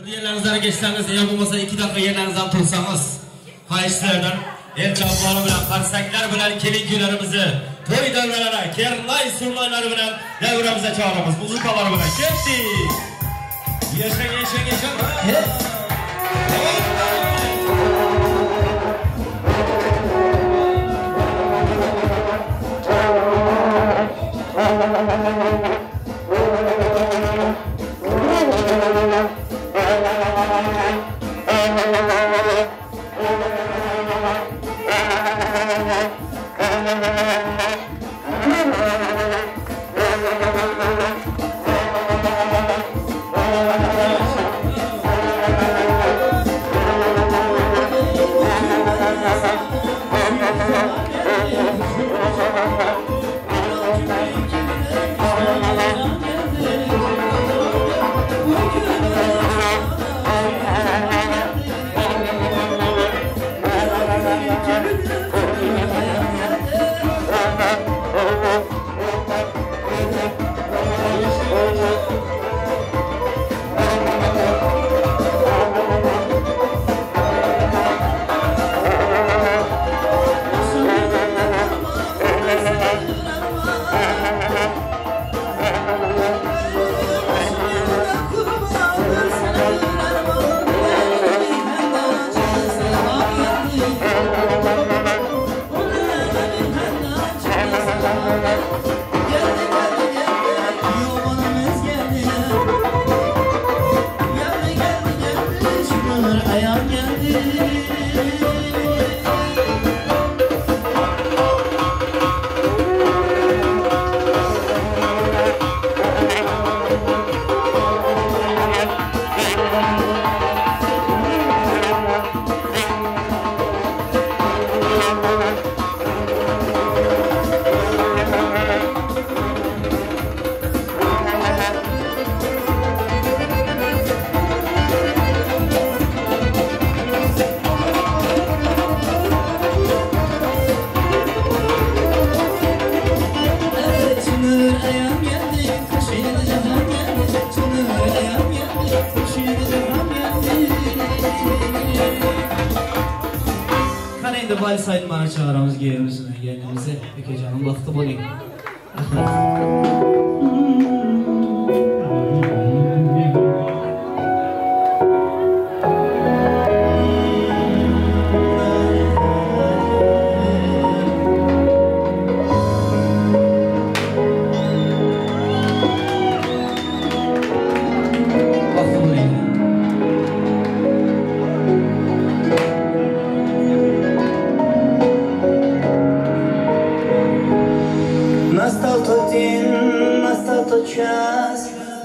Bir yerlaringizdan geçseniz, ya bo'lmasa 2 daqiqa yerlaringizdan tursangiz, xohish sizlardan el chaplari bilan, qarsaklar bilan kelin kuylarimizni to'y davralari, kernay surnaylari bilan davramizga chaqiramiz. Muzikalar bilan ketdik. Yashang, yashang, yashang. Vals aytmani chaqiramiz kuyovimizni, kelinimizni. Ukajonim, baxtli bo'ling. Rahmat.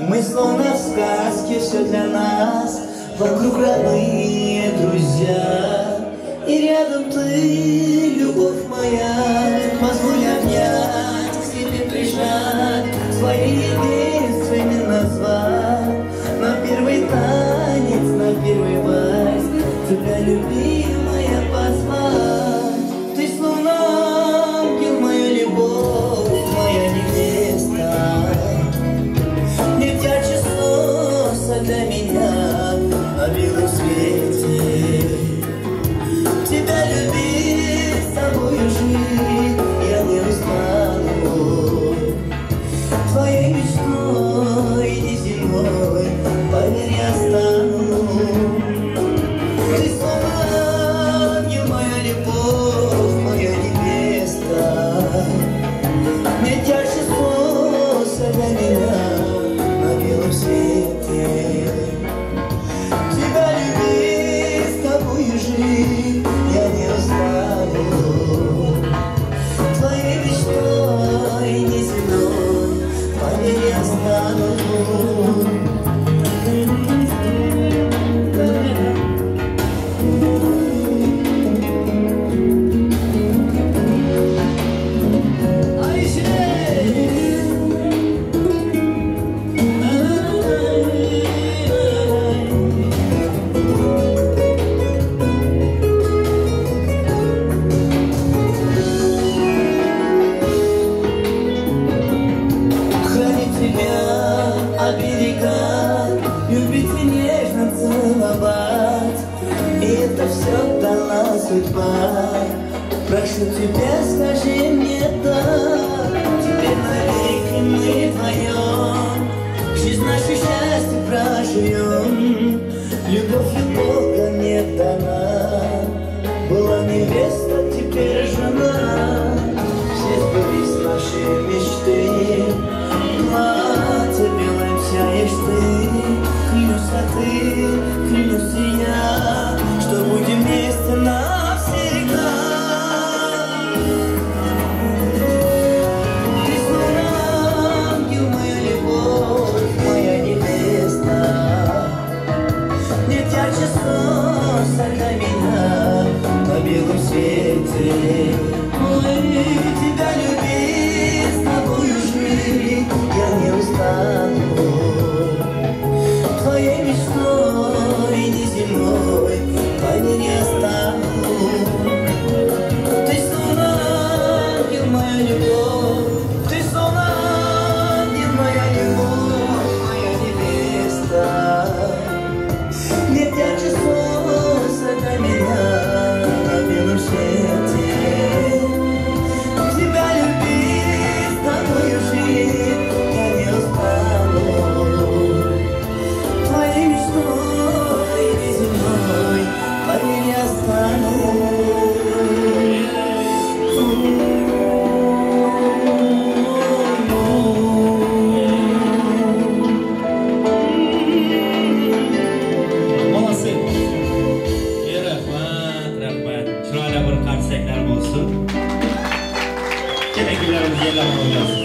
Мы словно в сказке, все для нас. Вокруг родные друзья, и рядом ты, любовь моя. Позволь обнять, к себе прижать, своей единственной назвать. На первый танец, на первый вальс тебя, любимая, позвать. Ты словно ангел, моя любовь, моя невеста. Нет ярче солнца для меня на белом свете. Тебя любить, с тобой жить я не устану. Твоей мечтой неземной, поверь, я стану. Ты словно ангел, моя любовь, моя невеста. Нет ярче солнца для меня на белом свете. Тебя любить, с тобой жить я не устану. Твоей мечтой неземной, поверь, я стану. Оберегать, любить и нежно целовать. судьба. Прошу тебя, скажи мне да. Теперь навеки мы вдвоем жизнь нашу счастье проживем. Любовью Бога не дана. Была невеста, теперь жена. Все сбылись наши мечты. Платье белым сияешь ты. Клянусь, а ты, клянусь и я, что будем вместе навсегда. Ты словно ангел, моя любовь, моя невеста. Нет ярче солнца для меня на белом свете. Ой, тебя любить, с тобою жить я не устану. Твоей мечтой неземной тайны не остану. Ты словно ангел, моя любовь, ты словно ангел, моя любовь, моя невеста. Нет ярче солнца для меня на белом свете. Тебя любить, с тобою жить я не устану. Твоей мечтой неземной поверь, я стану. Молодцы. Rahmat, rahmat. Chiroyli bir qarsaklar bo'lsin. Kelin kunlarimiz yerlar bo'lsin.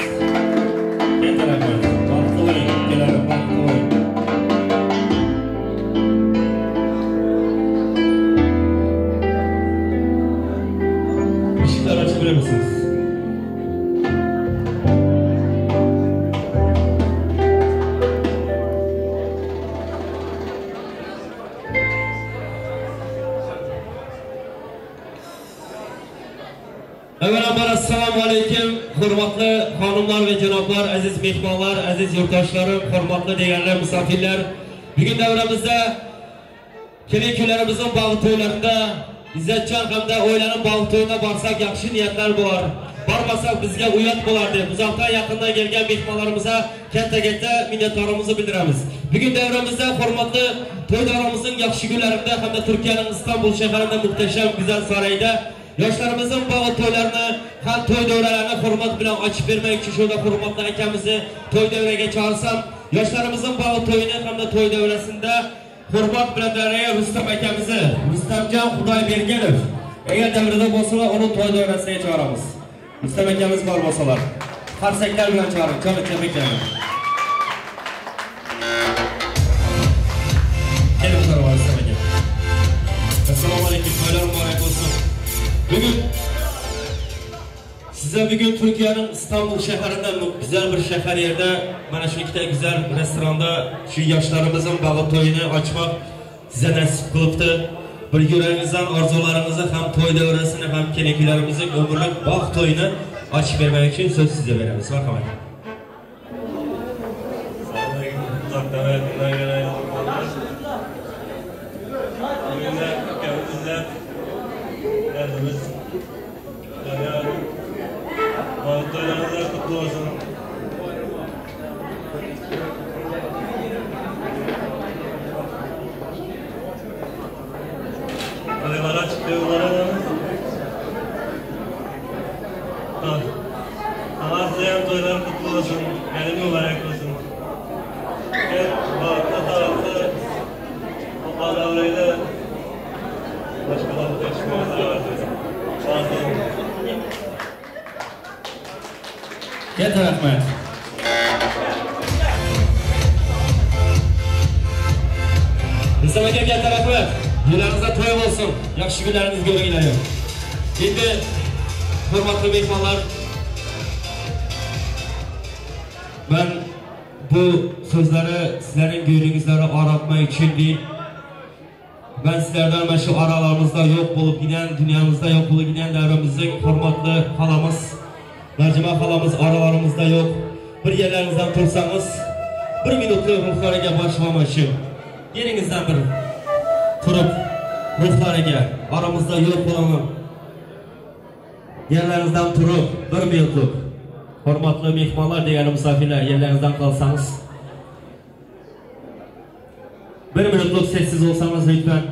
Katta rahmat. Baxtli bo'ling, ukalarim, baxtli bo'ling. Eshiklar ochib beramiz. Avvalambor assalomu alaykum, hurmatli xonimlar va janoblar, aziz mehmonlar, aziz yurtdoshlarim, hurmatli deganlar, musofirlar. Bugun davramizda kelin kunlarimizning bog'i to'ylarida Izzatjon hamda oilaning bog'i to'yina borsak yaxshi niyatlar bo'lar. Bormasak bizga uyat bo'lar deb uzoqdan yaqindan kelgan mehmonlarimizga katta-katta minnatdorligimizni bildiramiz. Bugun davramizda hurmatli to'y davramizning yaxshi kunlarida hamda Turkiyaning Istanbul shahrida muhtasham go'zal saroyda yoshlarimizning bog'i to'ylarini ham to'y davralarini hurmat bilan ochib bermak uchun shunda hurmatli akamizni to'y davraga chaqirsam, yoshlarimizning bog'i to'yini hamda to'y davrasida hurmat bilan davraga Rustam akamizni, Rustamjon Xudoyberganov agar davrada bo'lsalar uni to'y davrasiga chaqiramiz. Rustam akamiz bor bo'lsalar, qarsaklar bilan chaqiring, choni tabriklayman. Kelib o'tirib Rustam aka. Assalomu alaykum, to'ylar muborak bo'lsin. Bugün size bugün Türkiye'nin İstanbul şehrinde güzel bir şehir yerde mana şu ikkita güzel restoranda şu yaşlarımızın bağı to'yini açmak size nasip qilibdi. Bir yüreğimizden arzularımızı hem to'y davrasini hem kelin-kuylarimizning ömürlük baxt to'yini açıp bermek için söz size veramiz. Marhamat. Toylarınız kutlu olsun. Toylara çıkıyorlar. Allah size hem toylar kutlu olsun. Gelin mübarek olsun. Evet, bahtlı sağlıklı. O palavrayla başkalarını teşviklerinizi var. Sağ olun. Katta rahmat. Rustam aka katta rahmat. Yo'llaringizda to'y bo'lsin. Yaxshi kunlaringiz ko'ringlar. Endi hurmatli mehmonlar, ben bu sözleri sizlerin gönlünüzleri aratmak için değil. Ben sizlerden mana şu aralarımızda yok bulup giden, dünyamızda yok bulup giden devrimizin hurmatli halamız, Narjima xalamiz aralarımızda yok. Bir yerlerinizden tursanız, bir minutli ruhlariga başlamak için yerinizden bir turib ruhlariga Aramızda yo'q olalım. Yerlerinizden turib, bir minutluk. Hurmatli mehmonlar, degani misafirlar, yerlerinizden kalsanız. Bir minutluk sessiz olsanız lütfen.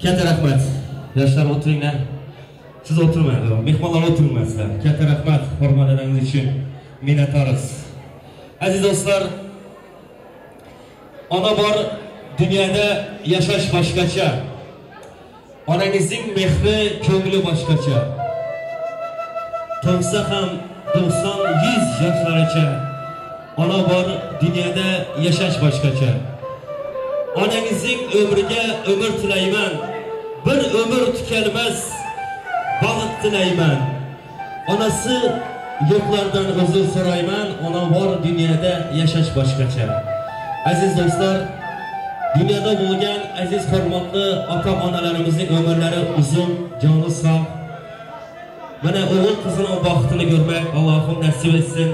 Katta rahmat. Yoshlar o'tiringlar. Siz o'tirmang, mehmonlar o'tirmaslar. Katta rahmat hurmatlaringiz uchun minnatdormiz. Aziz do'stlar, ona bor dunyoda yashash boshqacha. Onangizning mehri, ko'ngli boshqacha. Tug'sa ham 90-100 yoshlaricha ona bor dunyoda yashash boshqacha. Onangizning ömrüge ömür tilayman. Bir ömür tükenmez baxt tilayman. Onasi yo'qlardan uzr so'rayman. Ona bor dunyoda yashash boshqacha. Aziz do'stlar, dunyoda bo'lgan aziz hurmatli ota-onalarimizning umrlari uzun, joni sog'. Mana o'g'il qizining baxtini ko'rmak Allohim nasib etsin.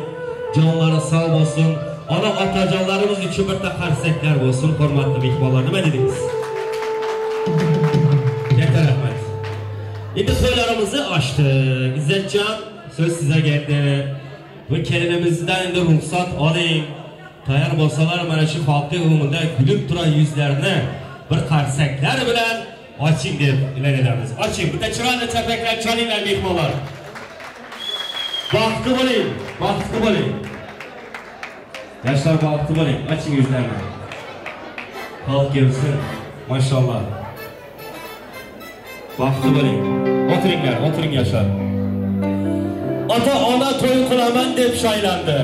Jonlari sog' bo'lsin. Ona otajonlarimiz uchun bir qarsaklar bo'lsin, hurmatli mehmonlar. Nima dedingiz? Katta rahmat. Endi to'ylarimizni ochdik. Izzatjon, so'z sizga keldi. Bu kelinimizdan endi ruxsat oling. Tayyor bo'lsalar mana shu xalqning o'ngida kulib turgan yuzlarini bir qarsaklar bilan oching deb e'lon etamiz. Oching, bitta chiroyli chapaklar chalinglar mehmonlar. Baxtli bo'ling, baxtli bo'ling. Yoshlar baxtli bo'ling, oching yuzlarni. Xalq kelsin, mashalloh. Baxtli bo'ling. O'tiringlar, o'tiring yoshlar. Ota-ona to'y qilaman deb shaylandi.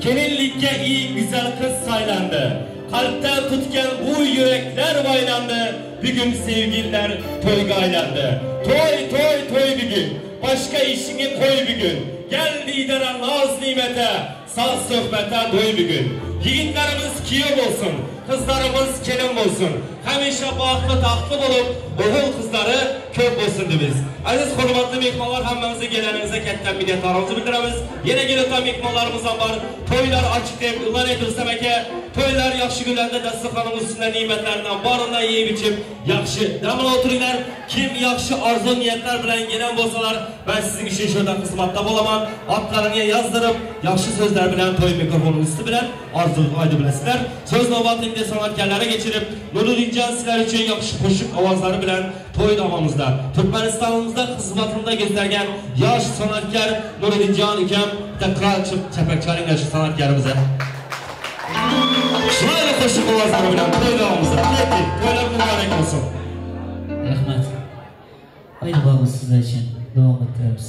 Kelinlikka eng güzel kız saylandi. Kalpten tutgan bu yürekler baylandi. Bugün sevgililer toyga aylandı. Toy toy toy bugün. Başka işini koy bugün. Gel lidere naz nimete, saz sohbete doy bugün. Yiğitlerimiz kiyov olsun, kızlarımız kelin olsun. Həmişə baxtlı taxtlı olub, oğul kızları köp olsun deymiz. Aziz hurmatli mehmonlar, hammamizga kelganingizga katta minnatdorligimizni bildiramiz. Yana kelayotgan mehmonlarimiz ham bor. To'ylar ochiq deb e'lon etilsa aka, to'ylar yaxshi kunlarda dasturxonimiz ustida ne'matlardan borini yeb ichib, yaxshi dam o'tiringlar. Kim yaxshi orzu niyatlar bilan kelgan bo'lsalar, men sizning uchun shunday xizmatda bo'laman. Otlarini yozdirib, yaxshi so'zlar bilan to'y mikrofoni usti bilan orzu aytib bilasizlar. So'z navbatini san'atkorlarga geçirib, Nuriddinjon sizlar uchun yaxshi qo'shiq ovozlari bilan to'y davomida Turkmanistonimizda xizmatida göstergan yosh san'atkor Nuriddinjon ukam bitta chapak chalinglar shu san'atkorimizga. Chiroyli qo'shiq ovozlari bilan to'y davomida. To'ylar muborak bo'lsin. Rahmat. Haydi bakalım sizler için devam ettiremiz.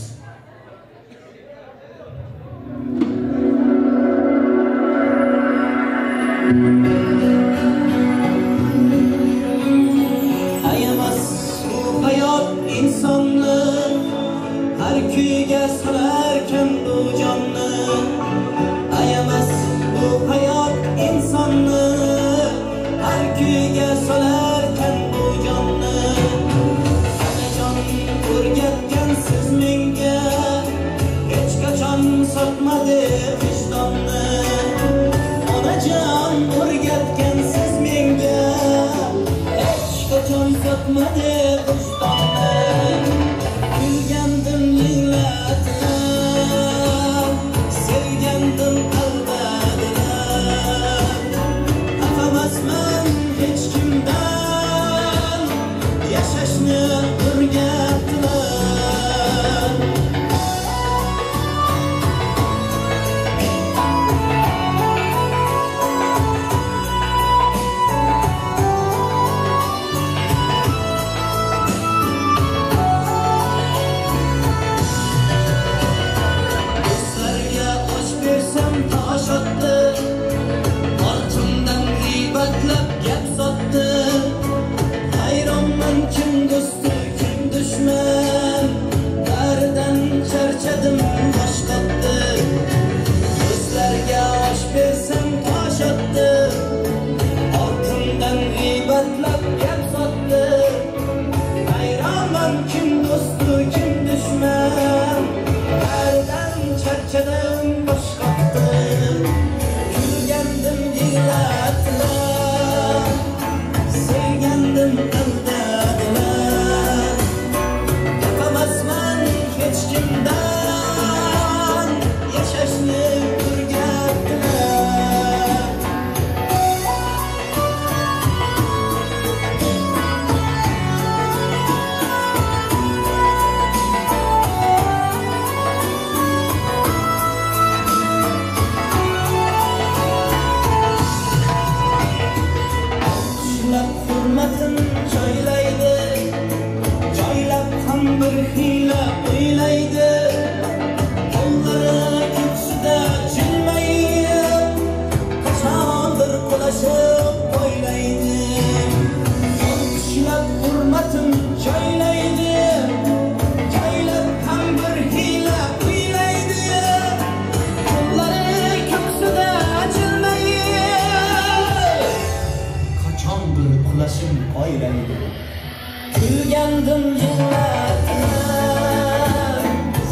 Ayamaz bu hayot insonni, har kuyga solarkan bu jonni. Ayamaz bu hayot insonni, har kuyga solarkan bu jonni. Onajon o'rgatgan siz menga, hech qachon sotmadi vijdonni. Onajon o'rgatgan siz menga, hech qachon sotmadi vijdonni. Kulgandim yig'ladilar, sevgandim aldadilar. Xafa emasman hech kimdan, yashashni o'rgatdilar. Muhabbatim joylaydi, joylab ham bir hiyla uylaydi. Qo'llari ko'ksida jilmayib, qachondir uxlashim qoylaydi. Kulgandim yig'ladilar,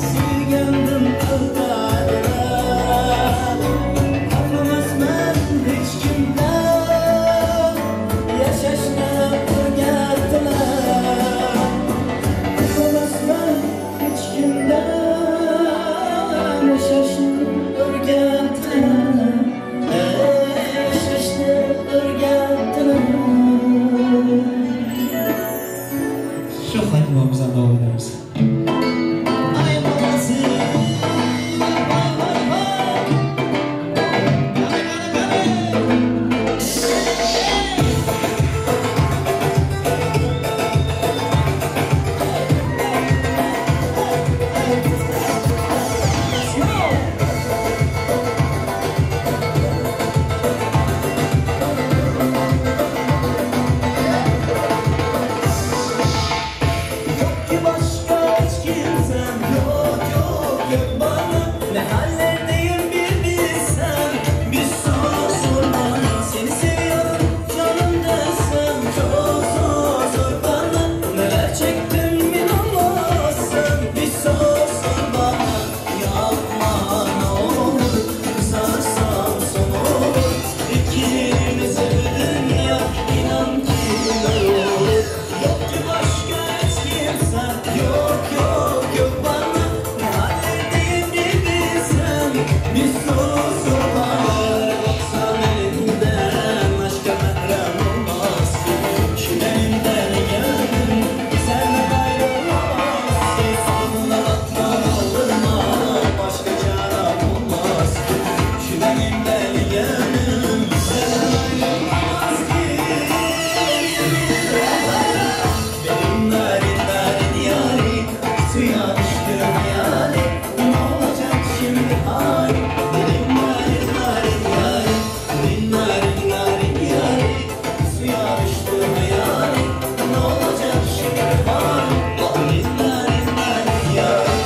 suygandim aldadilar. Xafa hech kimdan, yashashni o'rgatdilar. Xafa hech kimdan, yashashni o'rgatdilar. Yashashni o'rgatdilar. Shu xatimimizdan davom etamiz. Ay bolasi, voy voy voy. Qani qani qani. Let's go. Yok ki başka hiç kimsem, yok yok yok bana. Ne hallerdeyim bir bilsem, bir sor sor bana. Seni seviyorum canım desem, çok zor zor bana. Neler çektim inanmazsın, bir sor sor bana. Yapma ne olur, kısarsam son olur. İkimize bir dünya, inan ki dar olur. Yok ki başka hiç kimse, yok yok yok bana. Ne hallerdeyim bir bilsem, bir sor sor bana. Baksan elinden, aşka mehrem olmaz ki. Şu elimden geldim, senden ayrılamaz ki. Sonuna bakma aldırma, başka çarem olmaz ki. Şu elimden geldim, senden ayrılamaz ki. Benim narin narin yarim, suya düştü hayalim. Ne olacak şimdi halim? Benim narin narin yarim, benim narin narin yarim, suya düştü hayalim. Ne olacak şimdi halim? Benim narin narin yarim.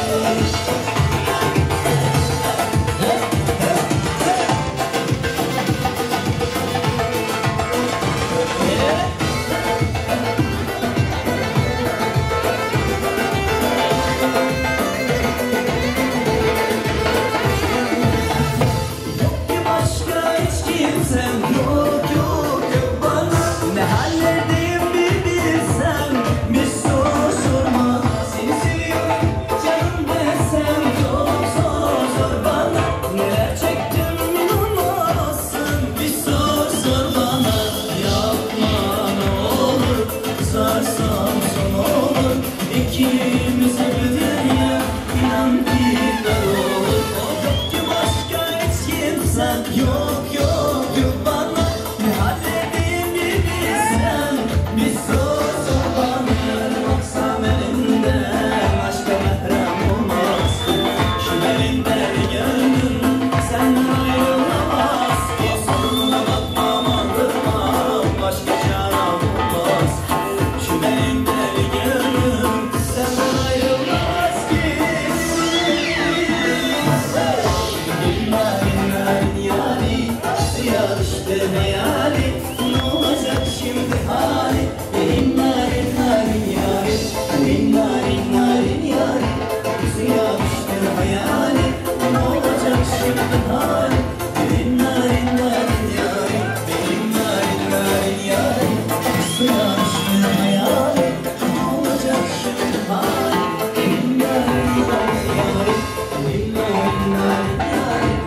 Yok ki başka hiç kimsem, yok yok yok bana. Ne hallerdeyim bir bilsem, bir sor sor bana. Seni seviyorum canım desem, çok zor zor bana. Neler çektim inanmazsın, bir sor sor bana. Yapma ne olur, kısarsam son olur. İkimize bir dünya, inan ki dar olur. Yok ki başka hiç kimsem, yok yok yok bana. Ne hallerdeyim bir bilsem, bir sor sor bana. Baksam elinden, aşka mehrem olmaz ki. Şu elimden gönlüm, senden ayrılamaz ki. Sonuna bakmam andırmam, başka çarem olmaz ki. Şu elimden gönlüm, senden ayrılamaz ki. Benim narin narin yarim, suya düştü hayalim. Ne olacak şimdi halim? Benim narin narin yarim, benim narin narin yarim, suya düştü hayalim. Ne olacak şimdi halim? Benim narin narin yarim, benim narin narin yarim, suya düştü hayalim. Ne olacak şimdi halim? Benim narin narin yarim, benim narin narin yarim,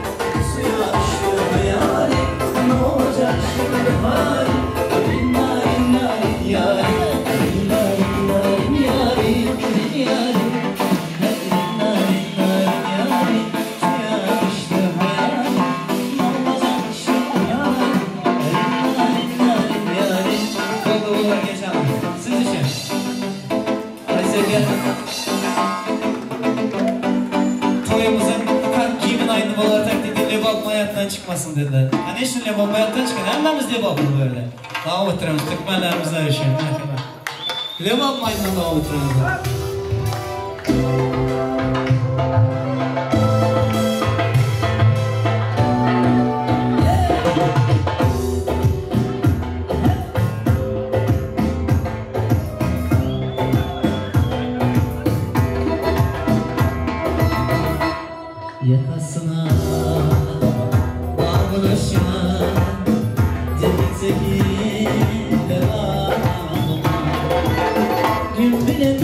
suya düştü hayalim. Ne olacak şimdi halim? Benim narin narin yarim, benim narin narin yarim, yarim, benim narin narin yarim, suya düştü hayalim. Ne olacak şimdi halim? Benim narin narin yarim. Kolda geçen siz için. Aziz toyumuzun kimin aynı bolar taklidi Lebap hayatdan chiqmasin dedilar. Ana shu Lebap hayatdan chiqqan, hammamiz Lebapni bu yerda. Davom ettiramiz, turkmanlarimiz uchun. Lebop maydonida davom ettiramiz. Yakasına bağlaşma, cennete devamına. Gün bilen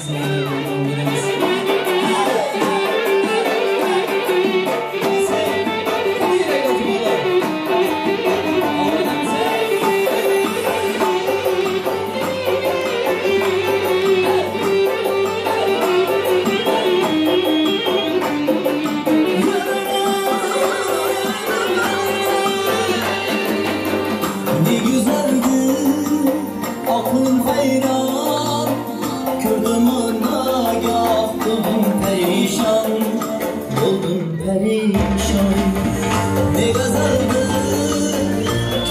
Savollarga beramiz. Ne güzeldi aklım hayran, gördüm nagah oldum perişan, oldum perişan. Ne güzeldi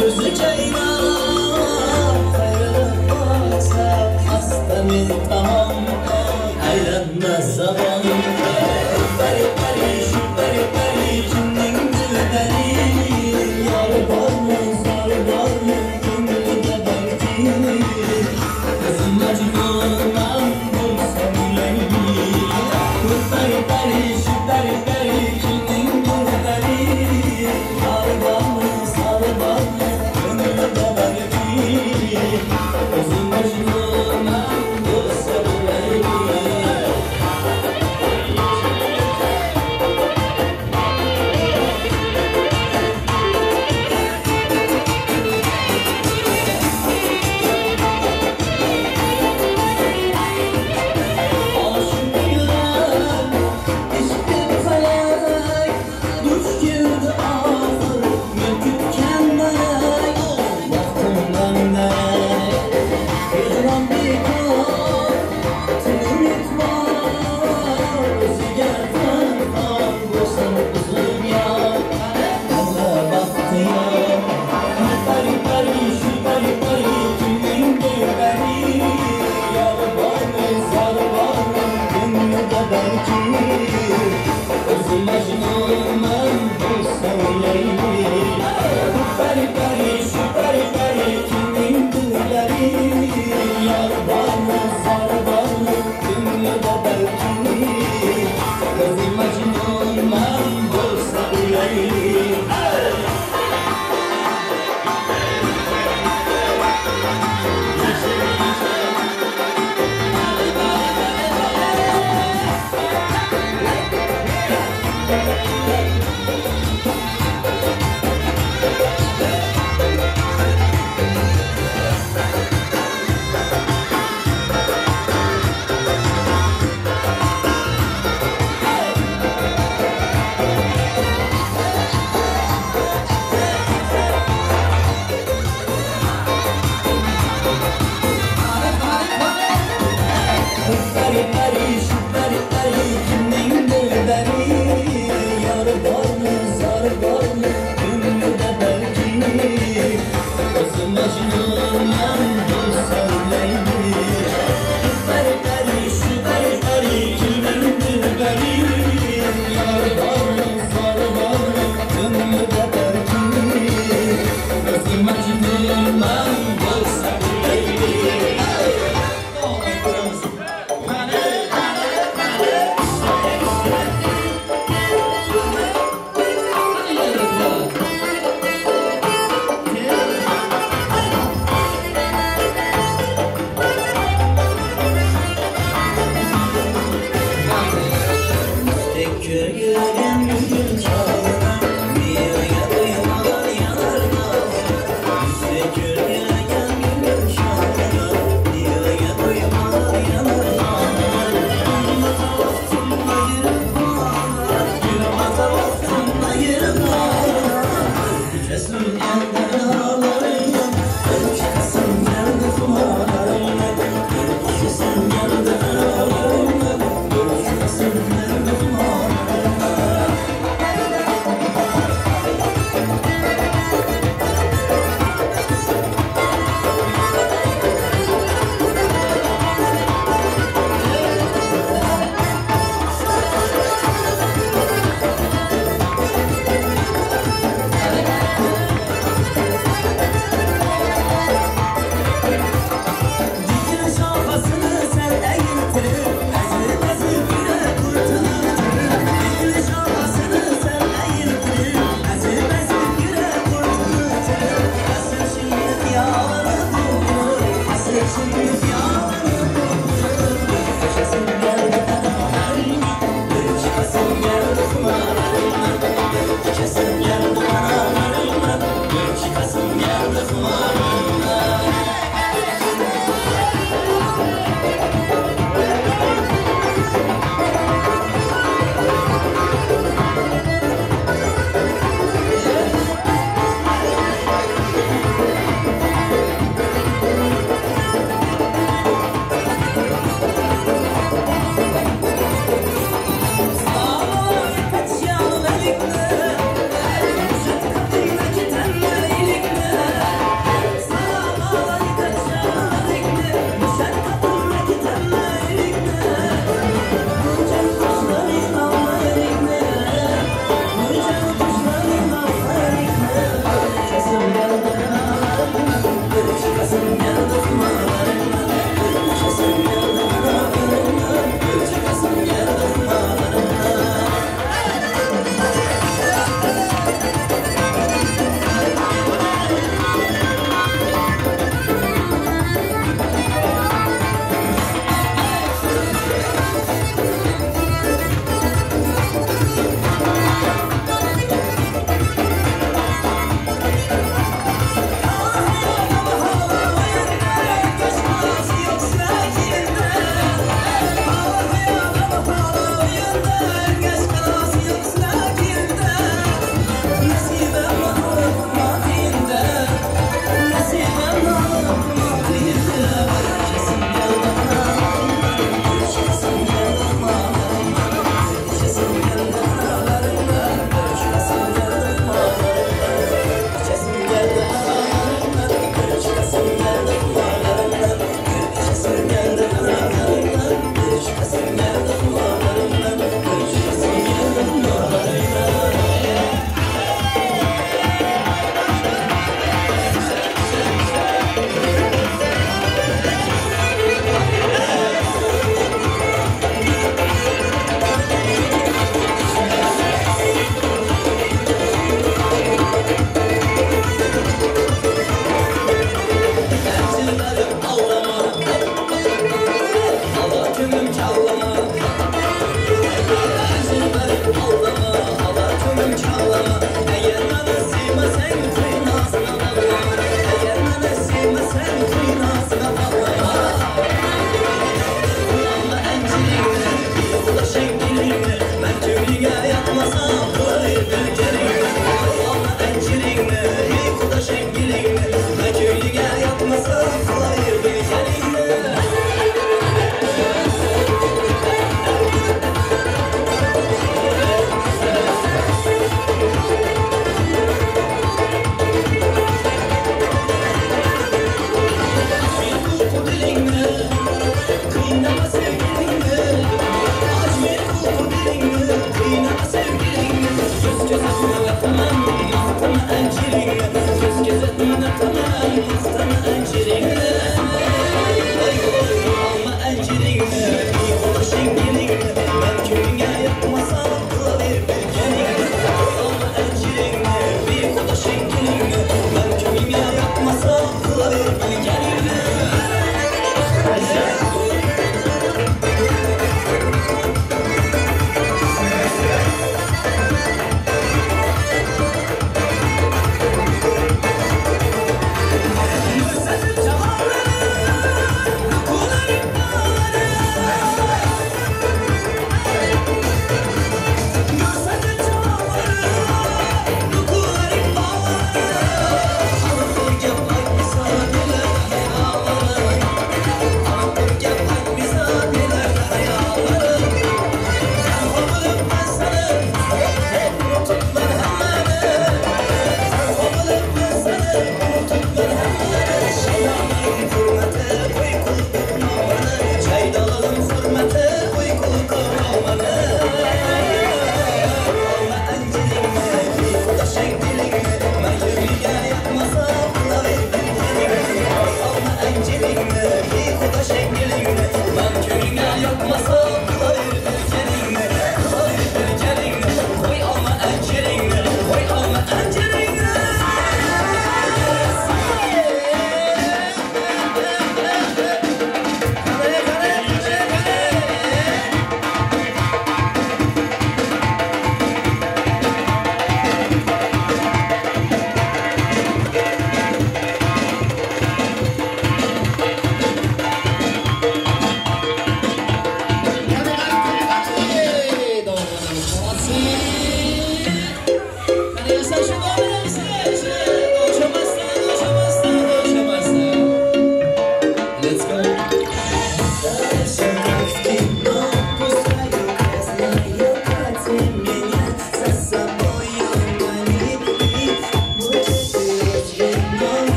gözü ceylan, hayrana baksa hastamız tamam, hayranla zaman. Peri perişan peri perişan dilberi, yar varlı zar varlı gönlümde belki, kızım Mecnun'dan bulsam Leyli. Peri perişan peri perişan dilberi, yar varlı zar varlı gönlümde belki, kızım Mecnun'dan bulsam Leyli. Davom.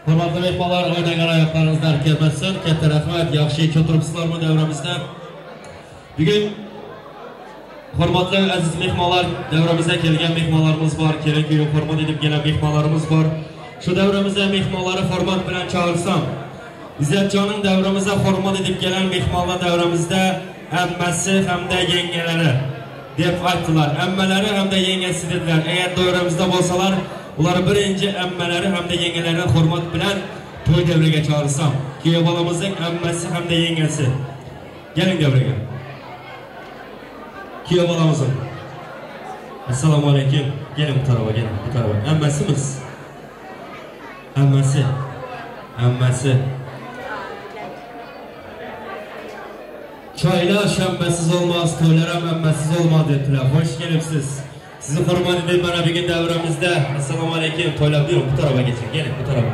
Hurmatli mehmonlar, o'ynagan oyoqlaringizdan kelmasin. Katta rahmat, yaxshi o'tiribsizlarmi davramizda? Bugun hurmatli aziz mehmonlar, davramizga kelgan mehmonlarimiz bor, kelin-kuyov hurmat edib kelgan mehmonlarimiz bor. Shu davramizda mehmonlarni hurmat bilan chaqirsam, Izzatjonning davramizda hurmat edib kelgan mehmonlar davramizda ammasi hamda yengalari deb aytdilar. Ammalari hamda yengasi dedilar. Agar davramizda bo'lsalar, ular birinchi ammalari hamda yengalarini hurmat bilan to'y davriga chaqirsam, kuyov bolamizning ammasi hamda yengasi. Keling davriga. Kuyov bolamizning. Assalomu alaykum. Keling bu tarafa, keling bu tarafa. Ammasimiz. Ammasi. Ammasi. Choylar shanbasiz olmaz, to'ylar ham ammasiz olmaz dedilar. Xo'sh kelibsiz. Sizni hurmat edib mana bugun davramizda. Assalomu alaykum. To'ylab buyurun, bu tarafa geçin. Keling bu tarafa.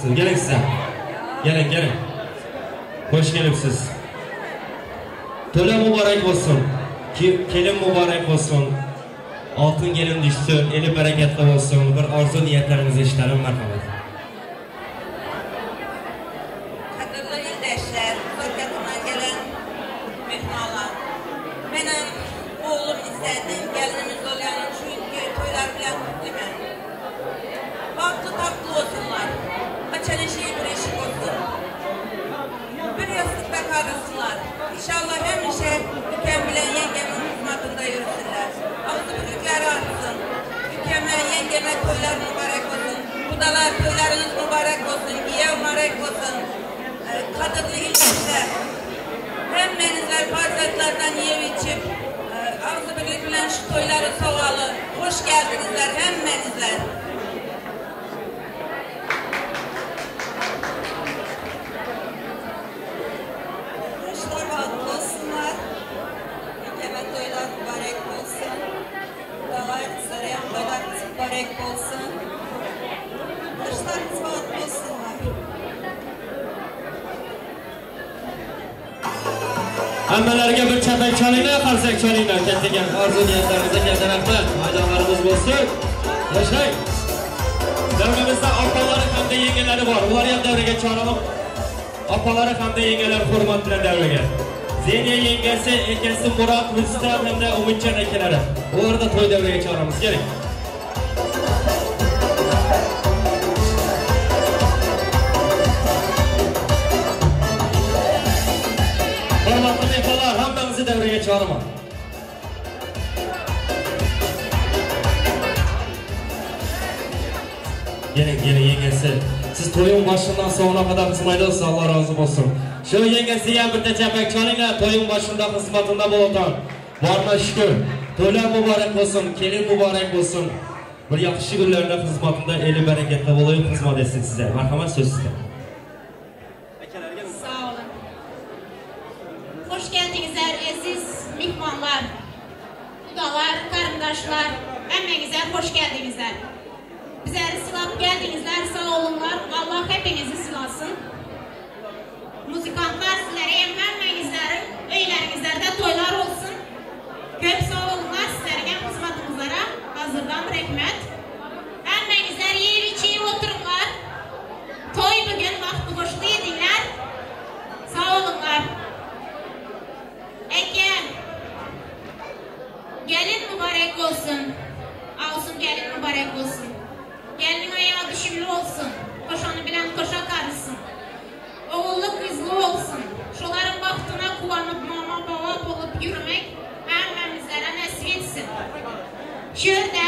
Siz keling siz. Keling, keling. Xo'sh kelibsiz. To'ylar muborak bo'lsin. Kelin muborak bo'lsin. Oltin kelin tushsin, eli barakatli bo'lsin. Bir orzu niyatlaringizni eshitalim, marhamat. Qadrli ildeşler, uzak gelen mehmonlar. Benim oğlum İzzet'in gelinimiz oluyor çünkü toylar bilen kutlumen. Bahtlı tatlı olsunlar. Açan eşiği bir eşik olsun. Bir yastıkta karısınlar. İnşallah hemişe ülkem bilen yengemin hizmetinde yürüsünler. Ağzı birlikleri artsın. Ülkeme, yengeme toylar mübarek olsun. Budalar toylarınız mübarek olsun. Giye mübarek olsun. Kadırlı ildeşler. Hemmenizler farzatlardan yiyip içip ağzı birlik bilen şu toyları soğalı. Hoş geldinizler hemmenizler. Hoşlar bahtlı olsunlar. Ülkeme toylar mübarek olsun. Budalar sarayan toylar mübarek olsun. Hoşlarımız bahtlı olsunlar. Hammalarga bir chapak chalinglar, qarsak chalinglar. Kattagan orzu niyatlaringizga katta rahmat. Maydonlarimiz bo'lsin. Yashang. Davramizda opalari hamda yengalari bor. Ular ham davraga chaqirib, opalari hamda yengalari hurmat bilan davraga. Zeniya yengasi, akasi Murod, Rustam hamda Umidjon akalari. Ularni da to'y davraga chaqiramiz. Keling. Hurmatli mehmonlar, hammamizni davraga chaqiraman. Keling, keling yengasi. Siz to'yin boshidan so'ngina qadar xizmatdasiz, Alloh rozi bo'lsin. Shu yengasiga ham bitta chapak chalinglar, to'yin boshida xizmatida bo'lgan. Borma shukr. To'ylar muborak bo'lsin, kelin muborak bo'lsin. Bir yaxshi kunlarda xizmatida eli barakatli bo'lib xizmat etsin sizga. Marhamat, so'z sizda. Sağ olun. Hoş geldinizler aziz mehmonlar, kudalar, karındaşlar. Hemmenizler hoş geldinizler. Bizleri sılap geldinizler, sağ olunlar. Allah hepinizi sılasın. Müzikantlar sizlere hem hemmenizlerin öylerinizlerde toylar olsun. Köp sağ olunlar sizlere hem hizmetinize hazırdan rəhmət. Hemmenizler yiyip içiyip oturunlar. Toy bugün vaxtı hoşlu edinler. Sağ olunlar. Eke, gelin mübarek olsun. Olsun gelin mübarek olsun. Gelin ayağı düşümlü olsun. Koşanı bilen koşa karısın. Oğullu kızlı olsun. Şoların vaxtına kullanıp mama baba olup yürümek hemmemizlere nasip etsin. Şurada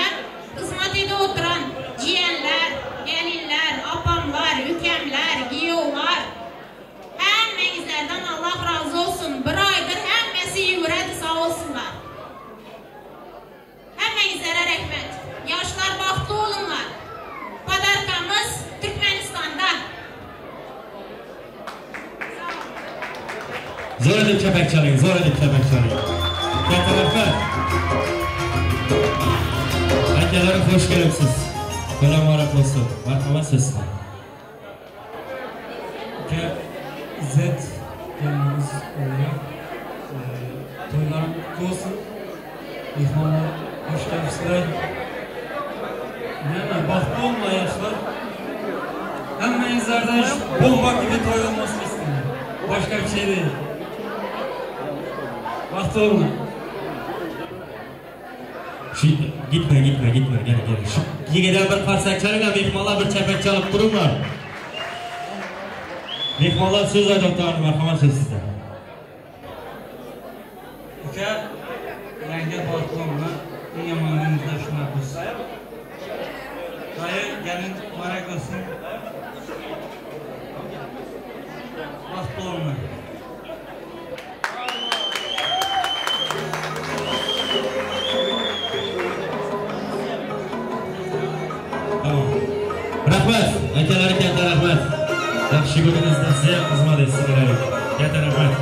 hizmet ede oturan ciğenler, gelinler, apamlar, ükemler, giyovlar. Hemmenizlerden Allah razı olsun. Bir aydır hemmesi yürüdü sağ olsunlar. Hemmenizlere rəhmət. Yaşlar baxtlı olunlar. Padarkamız Türkmenistan'da. Zo'r edib chapak chaling, zo'r edip chapak chaling. Katta rahmat. Akalar xo'sh kelibsiz. To'ylar muborak bo'lsin. Marhamat, so'z sizda. Aka İzzet gelinimiz oluyor. Toylarım kutlu olsun. Mehmonlar hoş gelmişler. Nima, baxtli olma yaşlar. Hemmenizlerden şu bomba gibi toy olmasını istiyorum. Başka bir şey değil. Baxtli olma. Şu, gitme gitme gitme, gel gel. Şu yigitlar bir qarsak chalinglar, mehmonlar bir chapak chalib turinglar. Mehmonlar so'z aytmoqda, marhamat, so'z sizda. Uka, yanga baxtli olma. Eng yomon kunimizda shunaqa bo'lsin. Dayı, gelin mübarek olsun. Baxtli olma. Tamam. Rahmat, akalar, katta rahmat. Yaxshi kuningizda sizga ham xizmat etsin iloyim. Katta rahmat.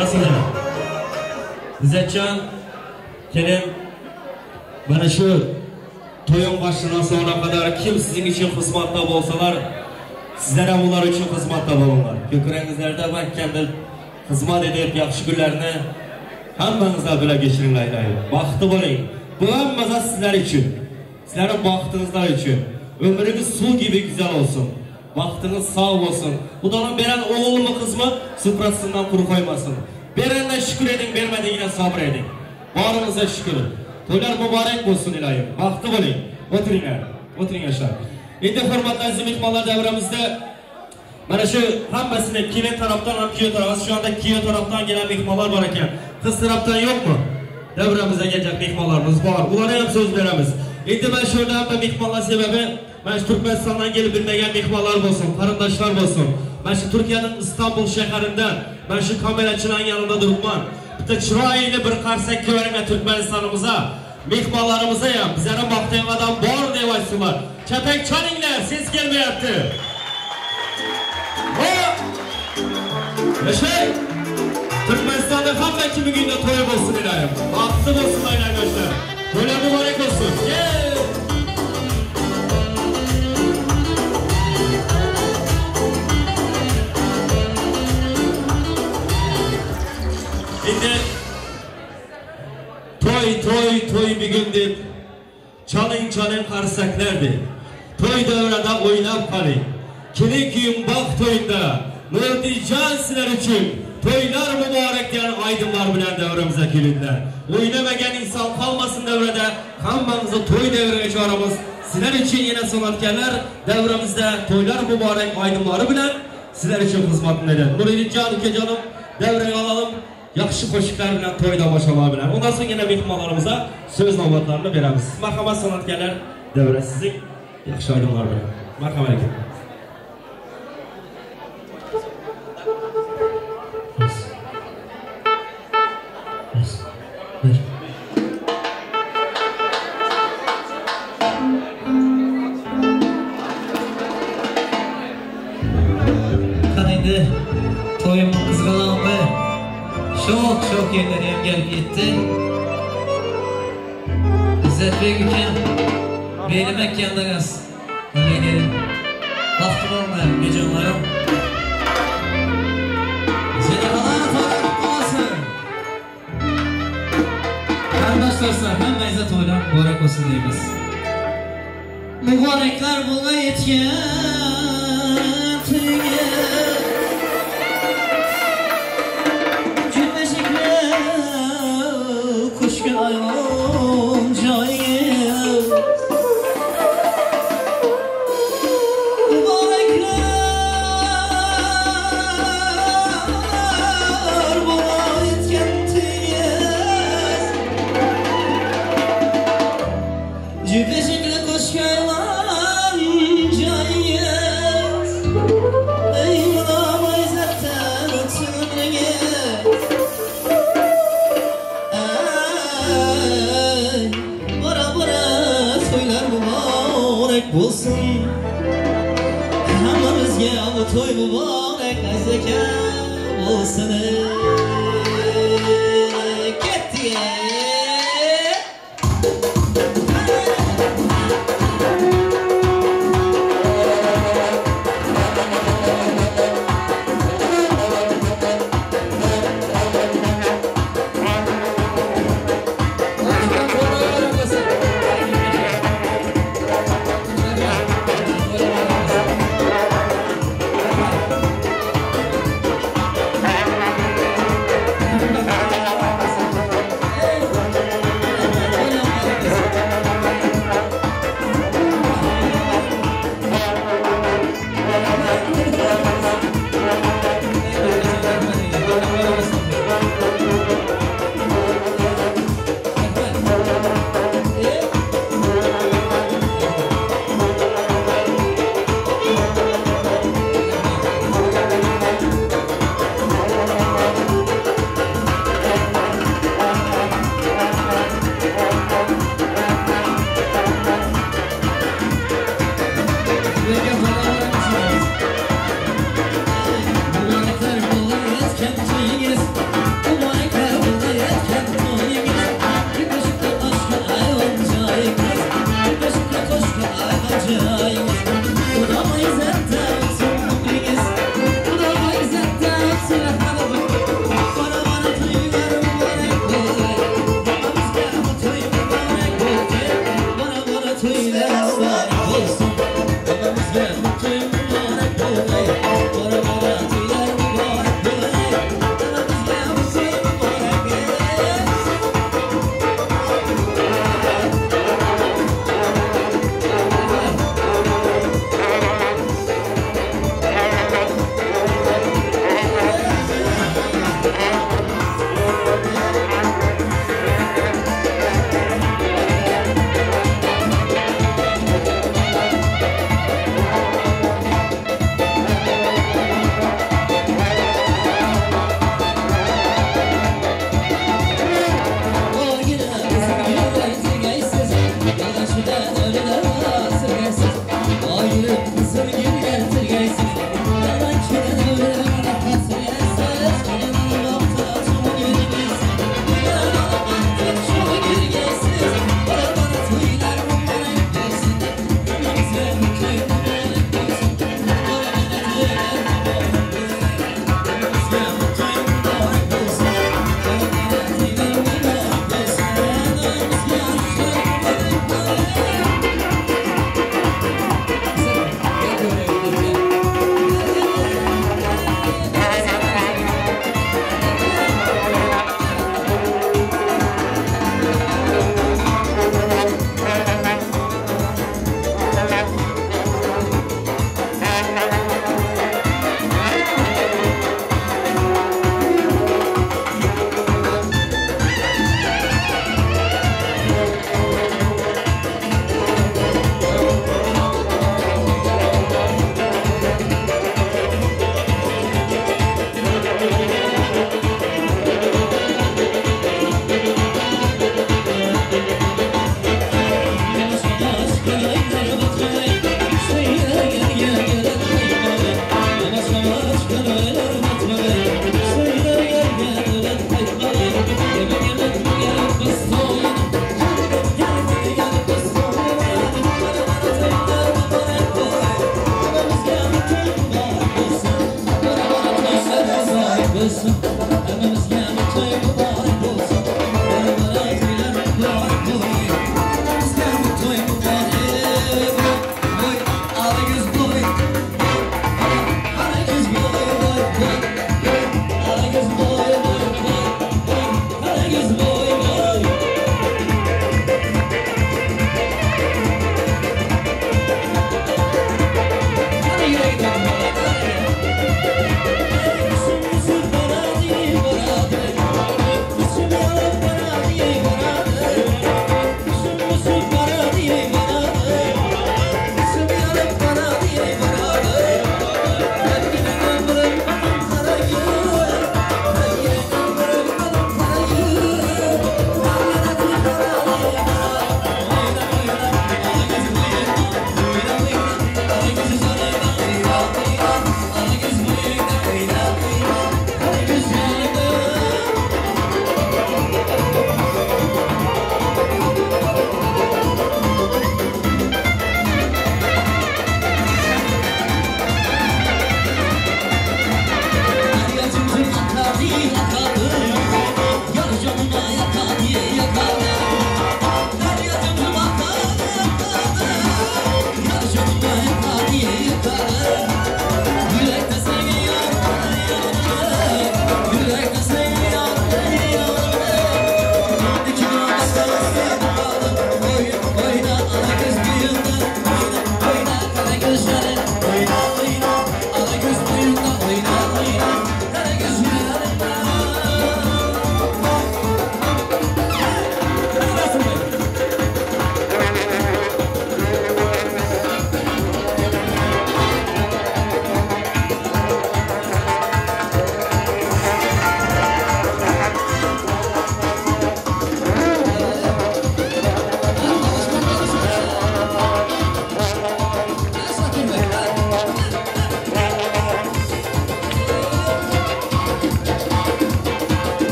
Rasululloh. Izzatjon, kelin, mana shu to'yin boshidan so'ngga qadar kim sizning uchun xizmatda bo'lsalar, sizlar ham ular uchun xizmatda bo'linglar. Ko'kragingizlarda mahkamda xizmat edib, yaxshi kunlarni hammangizlar bilan kechiringlar iloyim. Baxtli bo'ling. Bu hammasi sizlar uchun. Sizlarning baxtingizlar uchun. Ömrünüz suv gibi güzel olsun. Baxtınız sağ olsun. Xudoning beren oğlumu kızmı suprasından kuru koymasın. Berenle şükür edin, vermediğine sabır edin. Barınıza şükür. To'ylar mübarek olsun ilohim. Baxtli bo'ling. O'tiringlar. O'tiring yoshlar. Endi hurmatli aziz mehmonlar, davramizda mana shu hammasini kelin tarafdan ham kuyov tarafdan, shu anda kuyov tarafdan gelen mehmonlar bor ekan. Qiz tarafdan yo'qmi? Davramizda kelgan mehmonlarimiz bor. Ularga ham so'z beramiz. Endi mana shu yerda hamma mehmonlar sebebi mana shu Turkmenistandan kelib bilmagan mehmonlar bo'lsin, qarindoshlar bo'lsin. Mana shu Turkiyaning Istanbul shahridan mana shu kamerachilarning yanında duribman. Bitta chiroyli bir qarsak ko'ringlar Turkmenistanimizga, mehmonlarimizga ham bizlarni maqtagan odam bor deb aytsinlar. Chapak chalinglar, ses kelmayapti. Hop! Yashay! Turkmanistonda hamma kim uyida to'y bo'lsin ilohim. Baxtli bo'lsin yoshlar. To'ylar muborak olsun. Gel! Endi to'y to'y to'y bugun deb çalın çalın qarsaklar deb to'y davrada o'ynab qoling. Kelin kuyim baxt to'yida Nurdijon sizlar uchun to'ylar muborak degan aydınlar bilan davramizga keldilar. O'ynamagan inson qolmasin davrada, hammamizni to'y davriga choramiz. Sizlar uchun yana san'atkorlar davramizda to'ylar muborak aydınlari bilan sizlar uchun xizmat qiladi. Nurdijon ukajonim davraga olalım. Yaxshi qo'shiqlar bilan to'y tomoshalar bilan. Undan so'ng yana mehmonlarimizga so'z navbatlarini beramiz. Marhamat san'atkorlar, davra sizning yaxshi aydınlar bilan. Marhamat aka. Qani to'yimni qizg'alog'i çok yerlere ham gelip yetti. İzzet Bey ukam, benim ekkandınız. Öyle gelin. Baxtli bo'linglar, bejonlarim. Zeynep to'ylar kutlu olsun. Qarindosh do'stlar, hammangizga to'ylar muborak olsun deymiz. Mübarekler bunga yetgan to'yga. Mübarekler buna yetgan to'yga. Cübbeşikli qo'shgan joyingiz. Ey munam izzatdan o'tsin umringiz. Ey bora bora to'ylar muborak bo'lsin. Hammamizga bu to'y muborak aziz aka bo'lsin. Ketdik.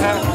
Kara göz.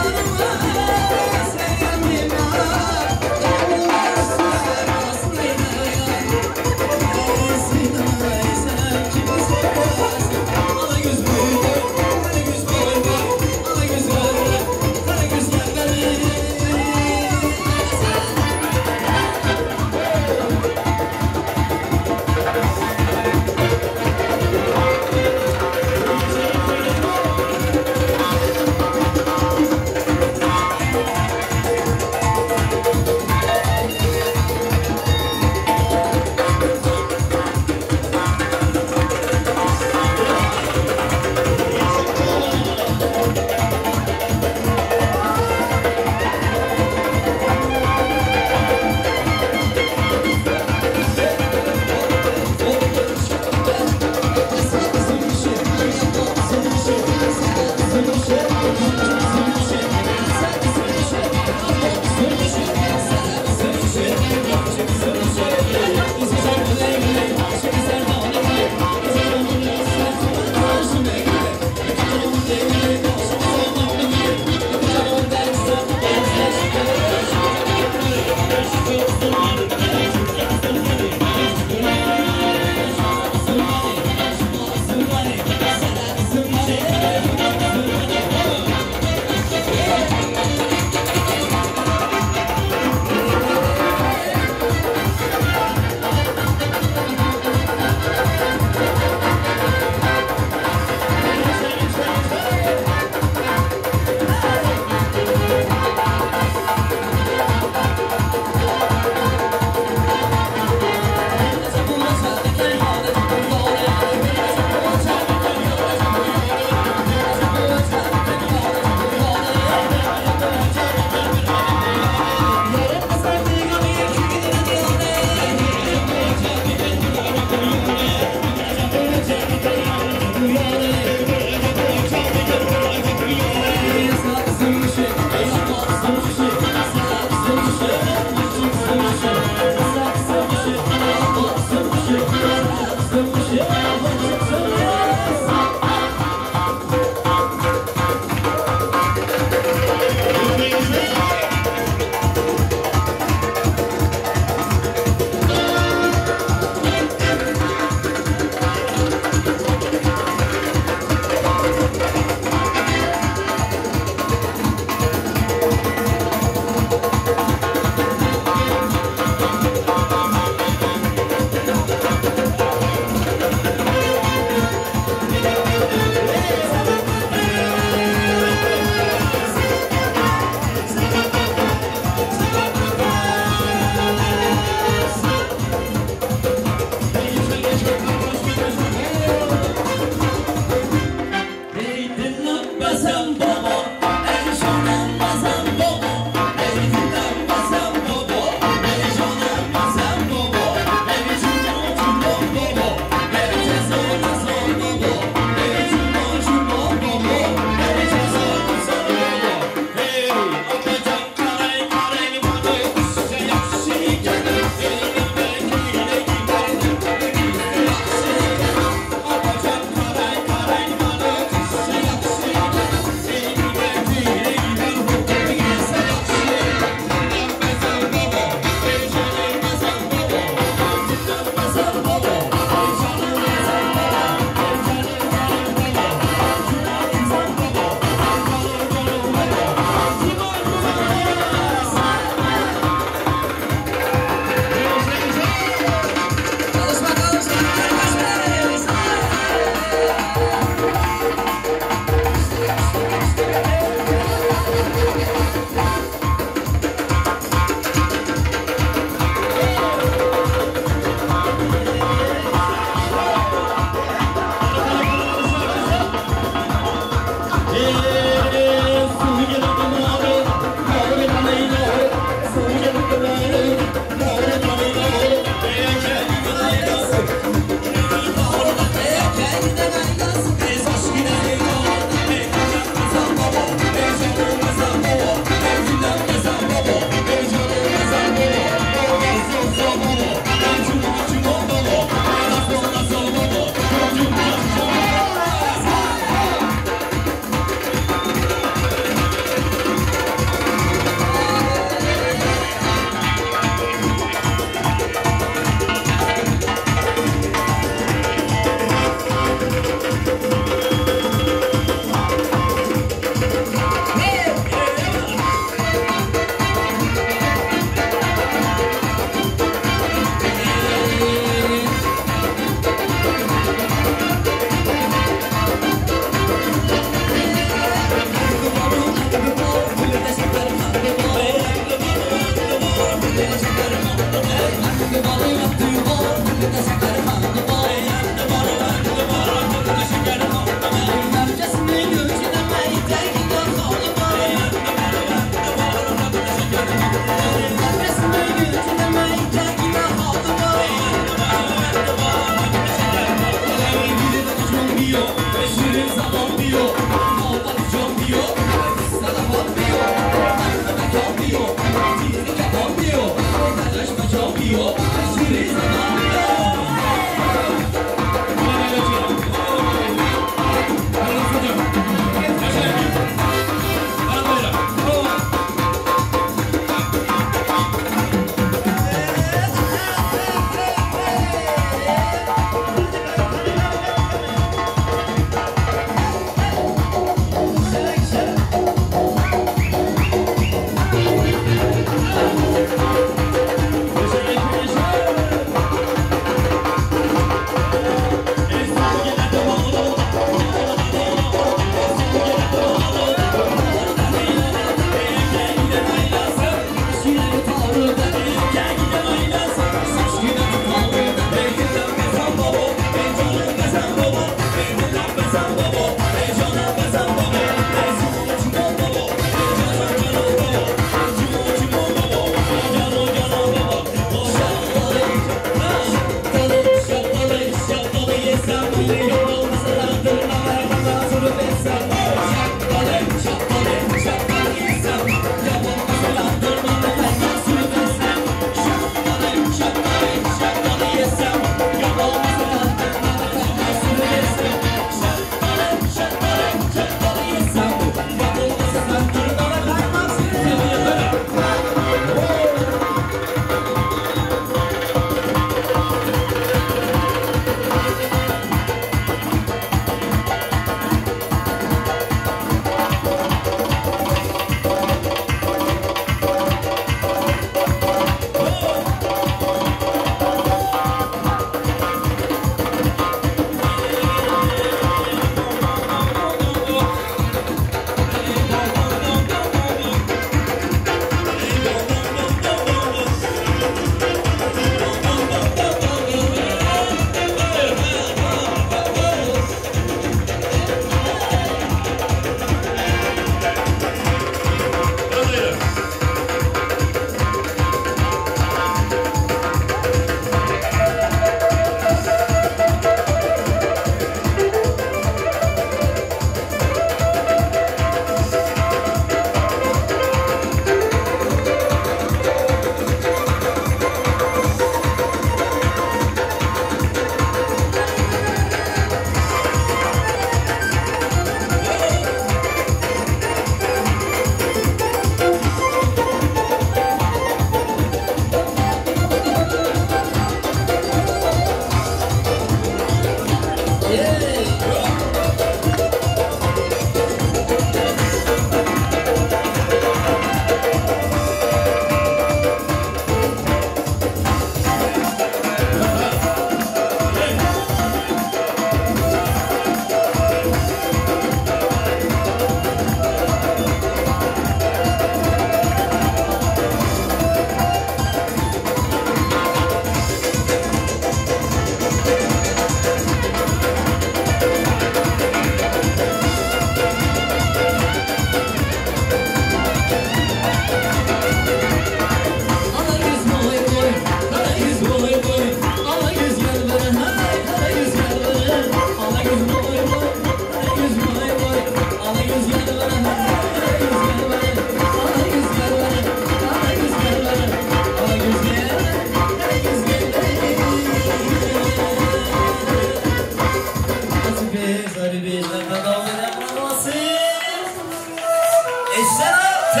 T.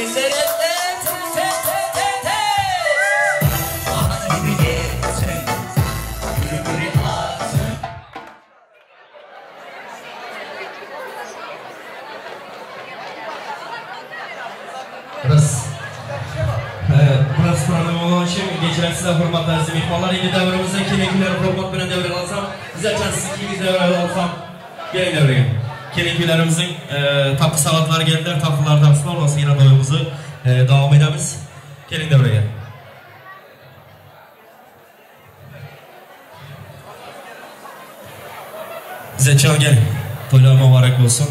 Eller elle T T T T T. Ana gibi geçin, gülü atın. Biraz problem olan için geçen size hürmetli aziz mehmonlar. Endi davramizda kelin-kuylar hurmat bilan davraga olsam, Izzatjon siz ikkingiz davraga olsam, keling davraga. Kelin-kuylarimizning taqi soatlari keldilar, taqılar taqsinlar, ondan yana to'yimizni davom etamiz. Keling davraga. Izzatjon keling. To'ylar muborak bo'lsin.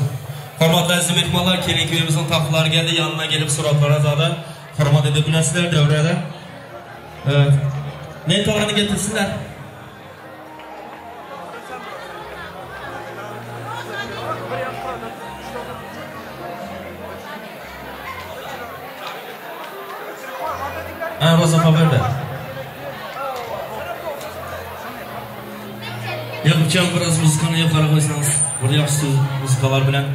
Hurmatli aziz mehmonlar, kelin-kuyimizning taqılari keldi, yonidan kelib suratlar oladi. Hurmat edib bilasizlar davrada. Evet. Lentalarını getirsinler. Ha, Roza haberda. Yo'qchan biraz muzikani yuqori qo'ysangiz, bir yaxshi muzikalar bilan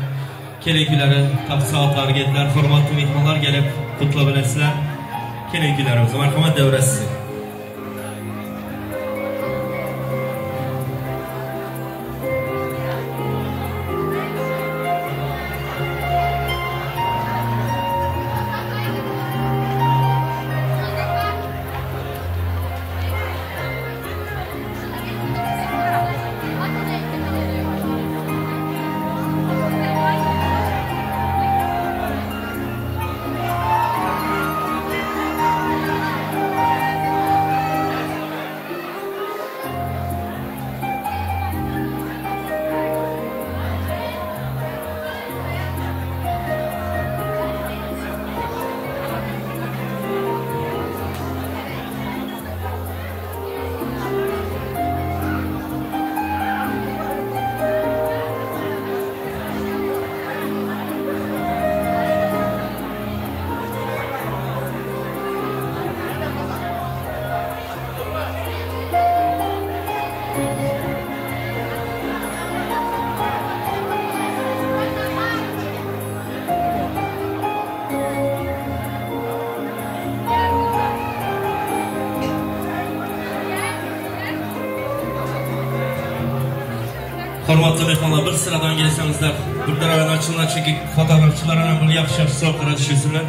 kelin-kuylari taqi soatlari keldilar. Hurmatli mehmonlar kelib qutlab bilasizlar. Kelin-kuylarimiz, marhamat, davra sizni. Hurmatli mehmonlar, bir sıradan gelsangizlar, bir daradan açılgan çünkü fotoğrafçılar bir yaxshi yaxshi suratlarga tushirsinlar.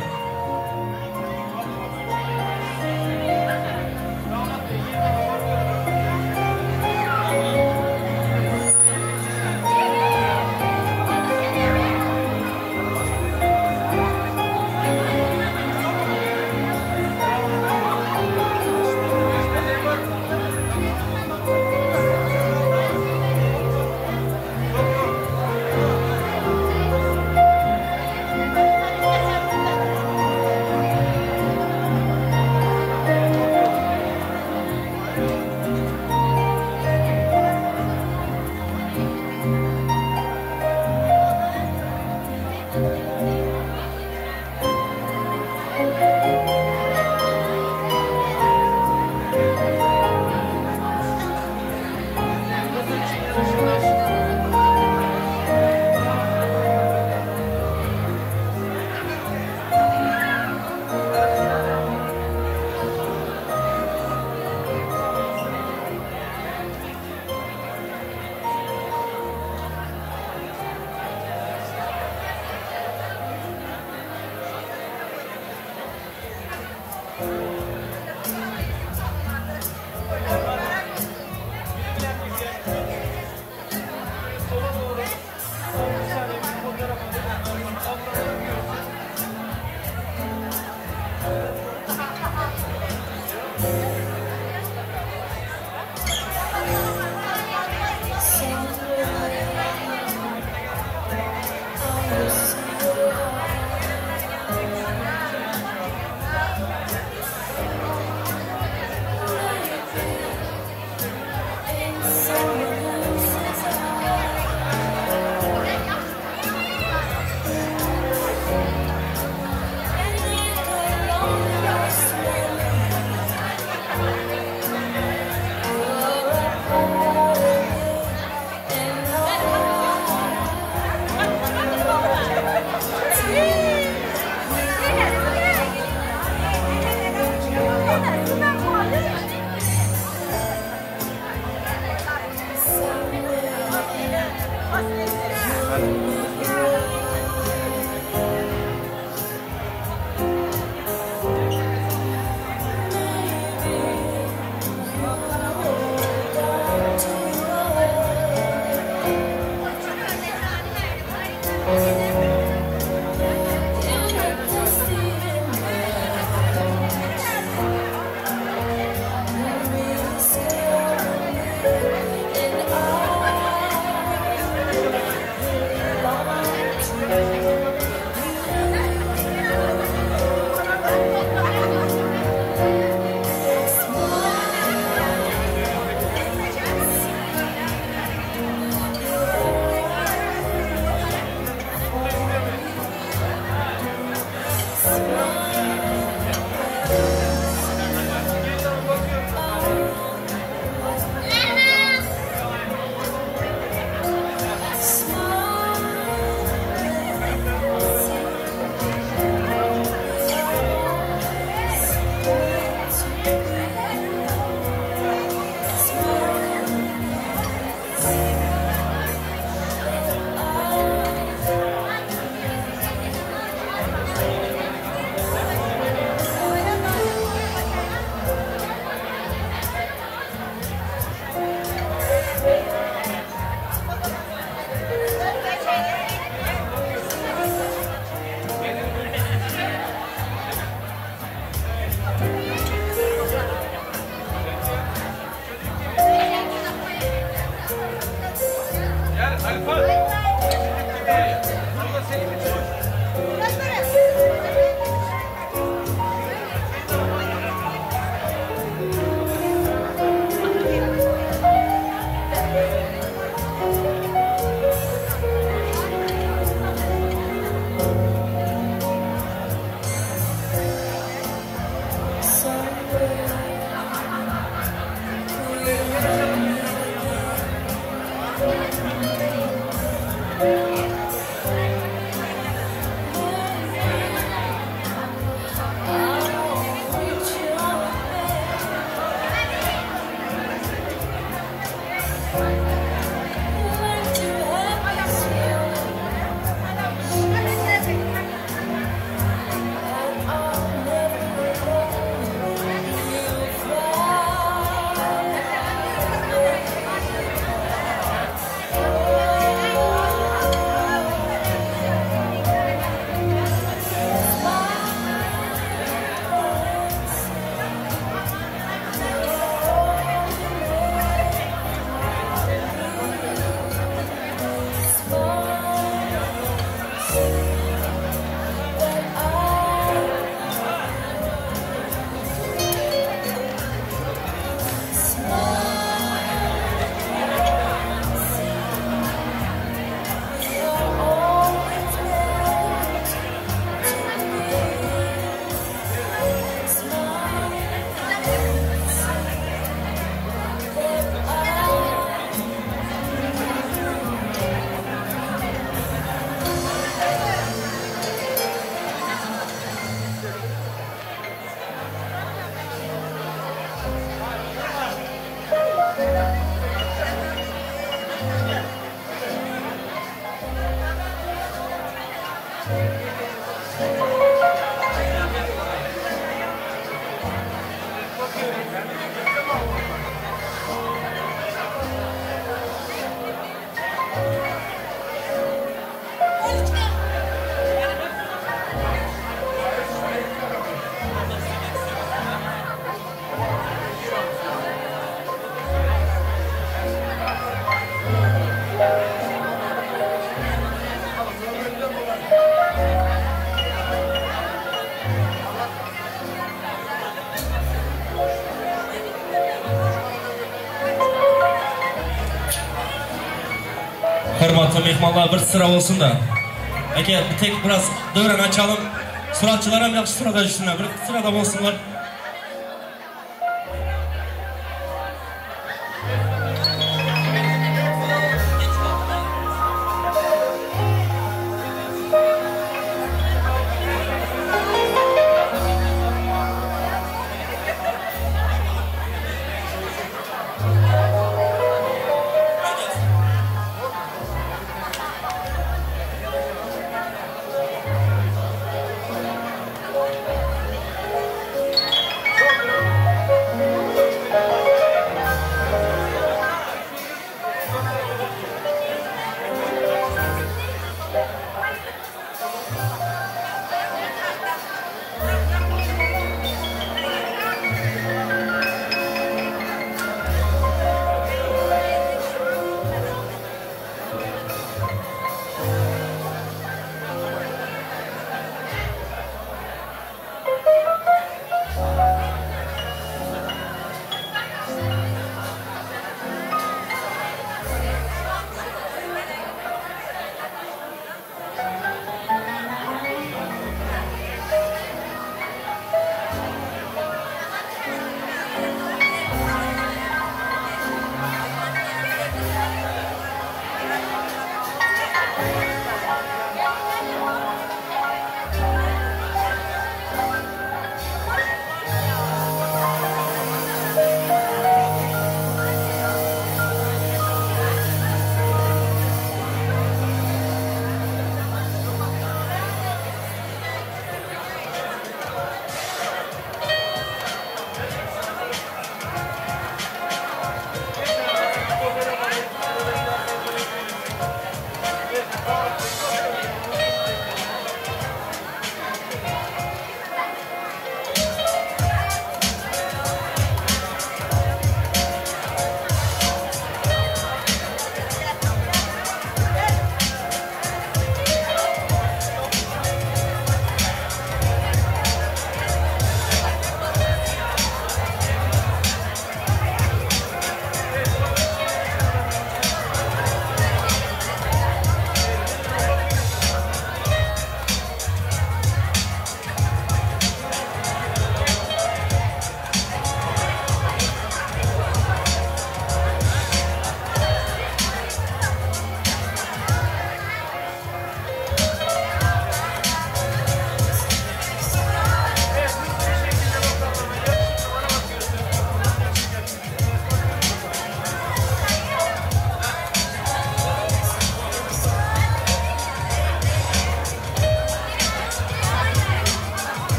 Hurmatli mehmonlar, bir sıra olsun da. Aka, bir tek biraz davran açalım. Suratçılar ham yaxshi sırada tushsinlar, bir sırada bo'lsinlar.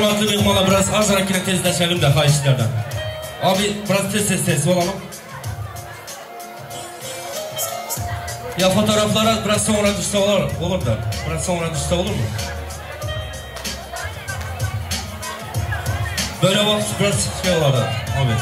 Hurmatli mehmonlar, biraz azroqgina tezlashaylik da xahishlardan. Abi biraz tez olalım. Ya fotoğraflara biraz sonra düşse olur da. Biraz sonra düşse olur mu? Böyle bak biraz şey olur da abi. Tamam.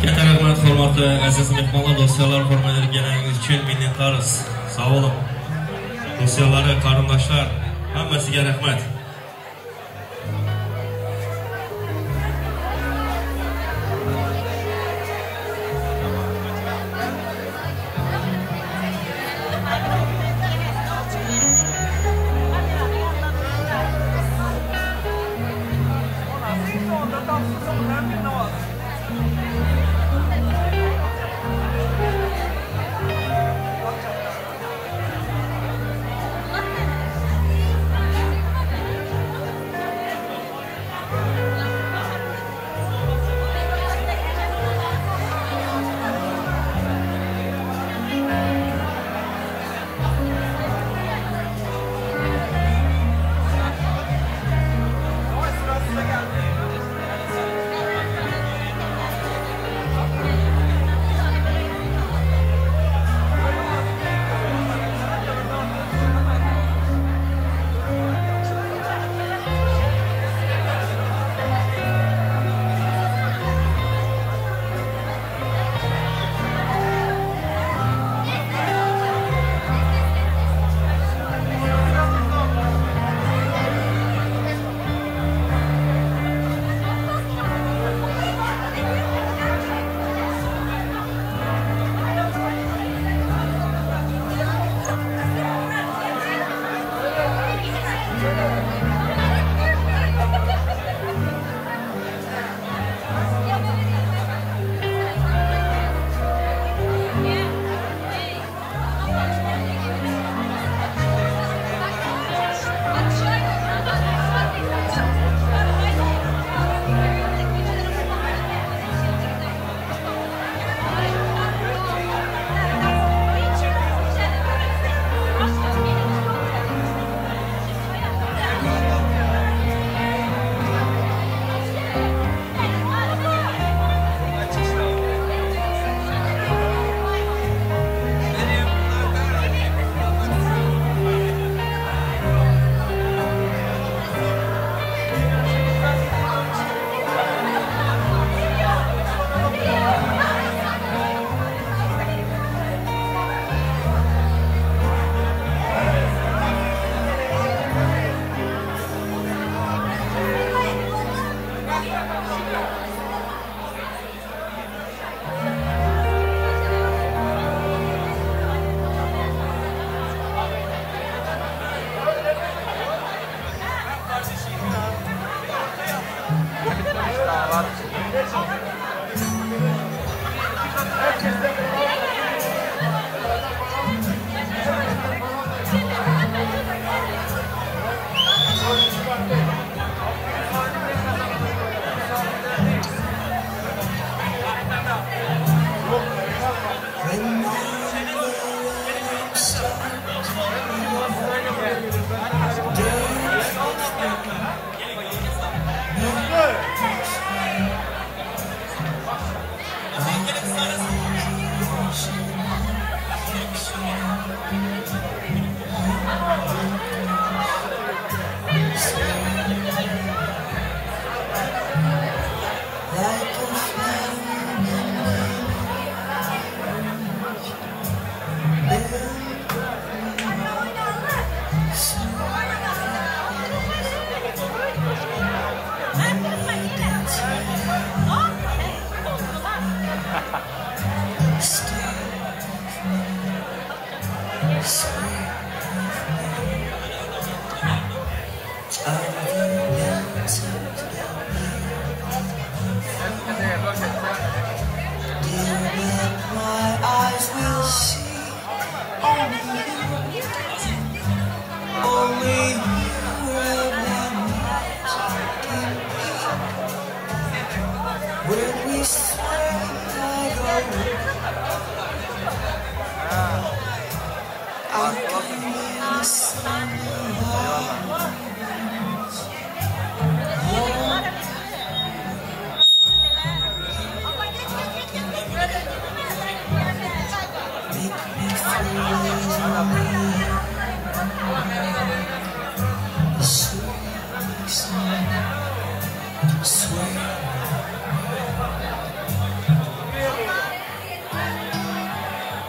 Katta rahmat, hurmatli aziz mehmonlar, do'stlar, hurmat etganingiz uchun minnatdormiz. Sog' bo'ling. Do'stlari, qarindoshlar, hammasiga rahmat.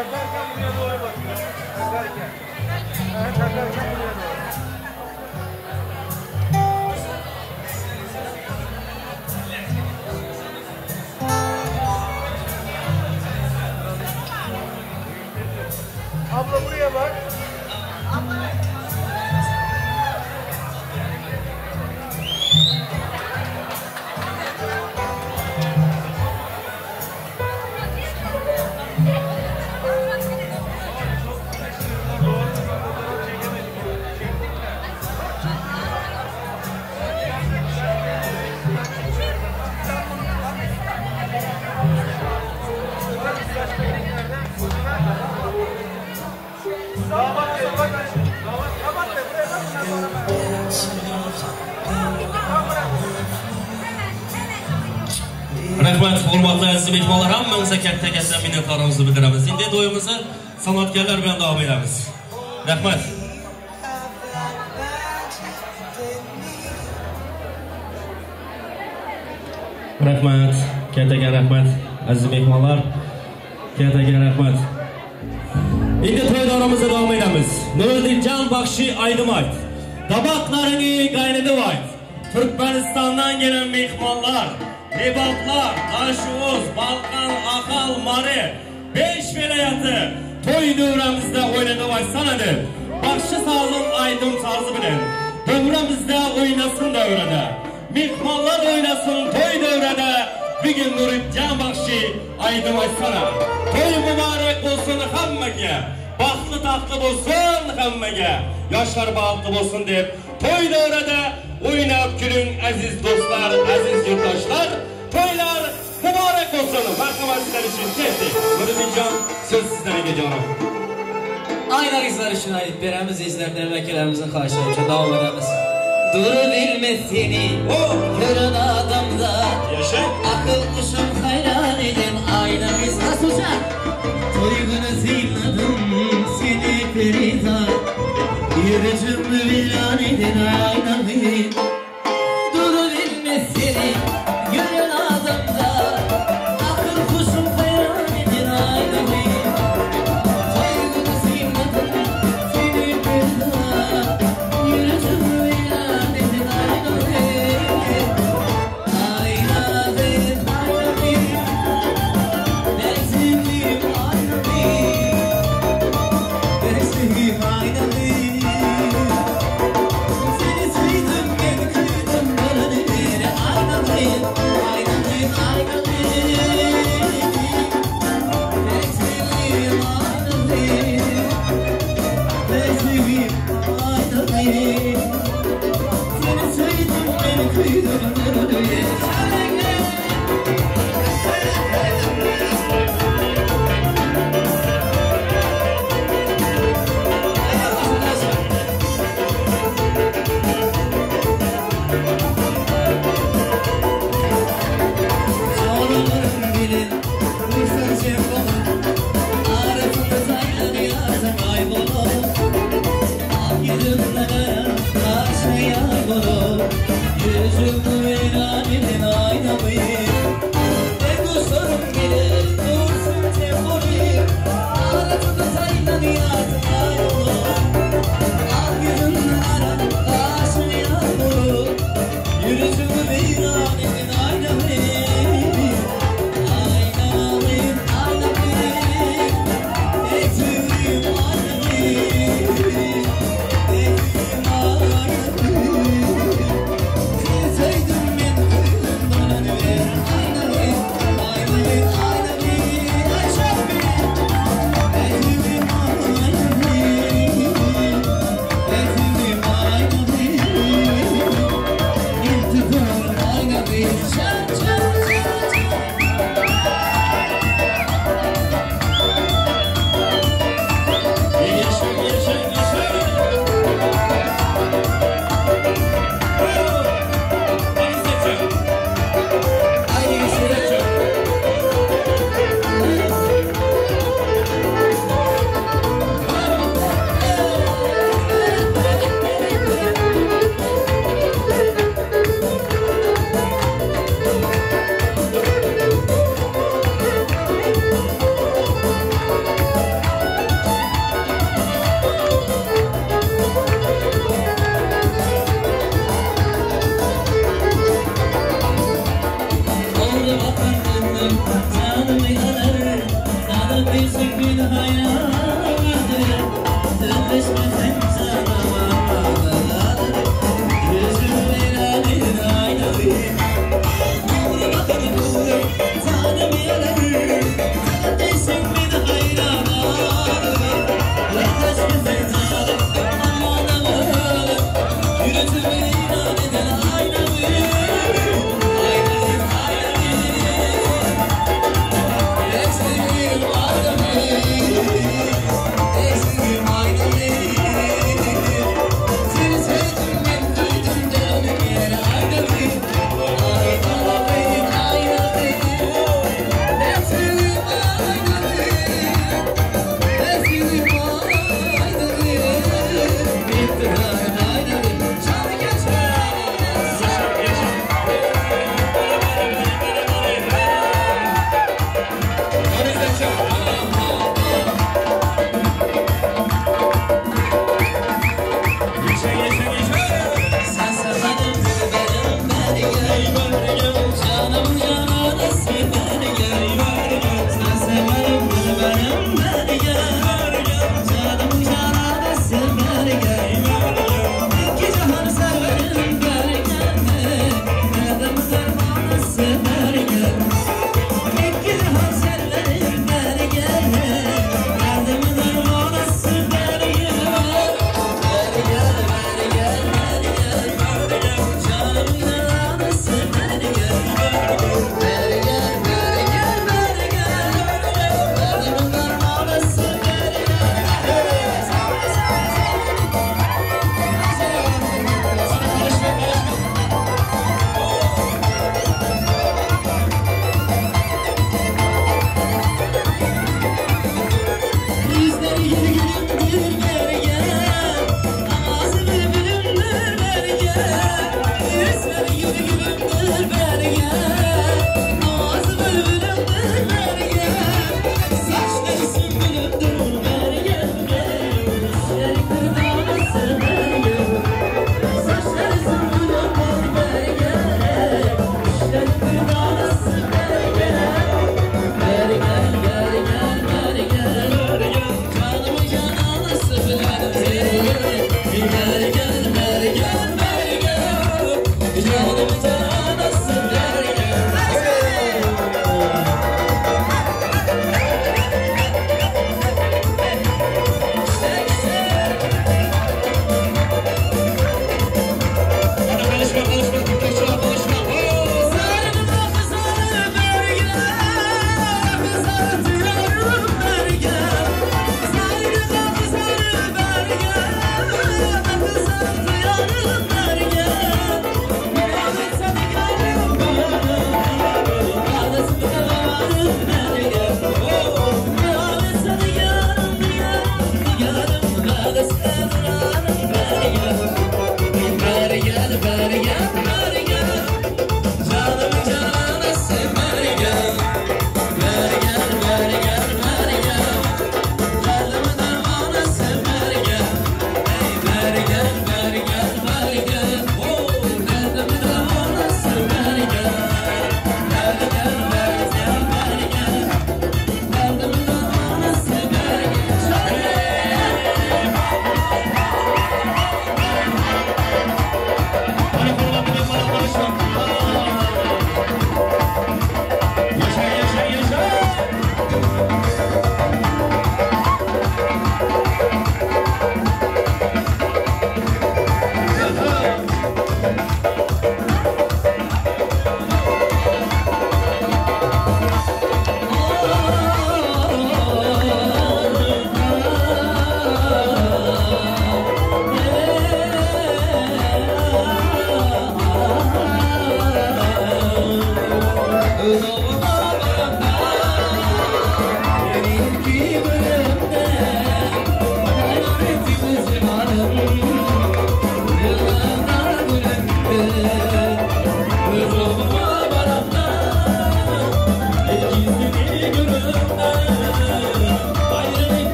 Takarken buraya doğru bakıyor. Takarken. Takarken buraya doğru. Abla buraya bak. Rahmat, hurmatli aziz mehmonlar, hammamizga katta-katta minnatdorligimizni bildiramiz. Endi to'yimizni san'atkorlar bilan davom etamiz. Rahmat. Rahmat, katta-katta rahmat aziz mehmonlar. Katta-katta rahmat. Endi to'y davramizni davom etamiz. Nuriddinjon Baxshi Aydimayt. Tabaqlarini qaynidi ayt. Turkmanistondan gelen mehmonlar, Lebaplar, Taşuz, Balkan, Akal, Mari, 5 vilayeti to'y davramizda o'ynadi aytsana deb. Baxshi sazın aydım sazı bilen. Davramizda o'ynasin davrada. Mehmonlar o'ynasın to'y davrada. Bugün Nuriddinjon Baxshi aydım aytsana. To'y mübarek olsun hammaga. Baxtli taxtli bo'lsin hammaga. Yoshlar baxtli bo'lsin deb to'y davrada o'ynab kuling aziz do'stlar, aziz yurtdoshlar. To'ylar mübarek olsun. Marhamat sizlar uchun tez-tez. Nuriddinjon, so'z sizlarga jonim. Aynar izlar uchun aytib beramiz, izlardan vakillerimizin xahişleri uchun davom etamiz. Durur bilmez seni gören adamda. Yaşa. Akıl kuşum hayran edin ayna biz nasılsa. Toygunu zinladım seni periza. Yürücümü viran edin aynanı. Durur bilmez seni gören adamda. Akıl kuşum hayran edin aynanı. Toygunu zinladım seni periza. Yürücümü viran edin aynanı. Aynanı, aynanı. Ben sevdiğim aynanı. Ben sevdiğim aynanı. Seni sevdim ben kıydım bana ne aynanı. Aynanı, aynanı. Ben sevdiğim aynanı. Ben sevdiğim aynanı. Seni sevdim ben kıydım bana ne. Sorulur Eksiğim aynı.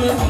Gel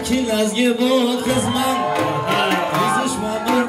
İki lazgi bu kızman. Yüzüşme.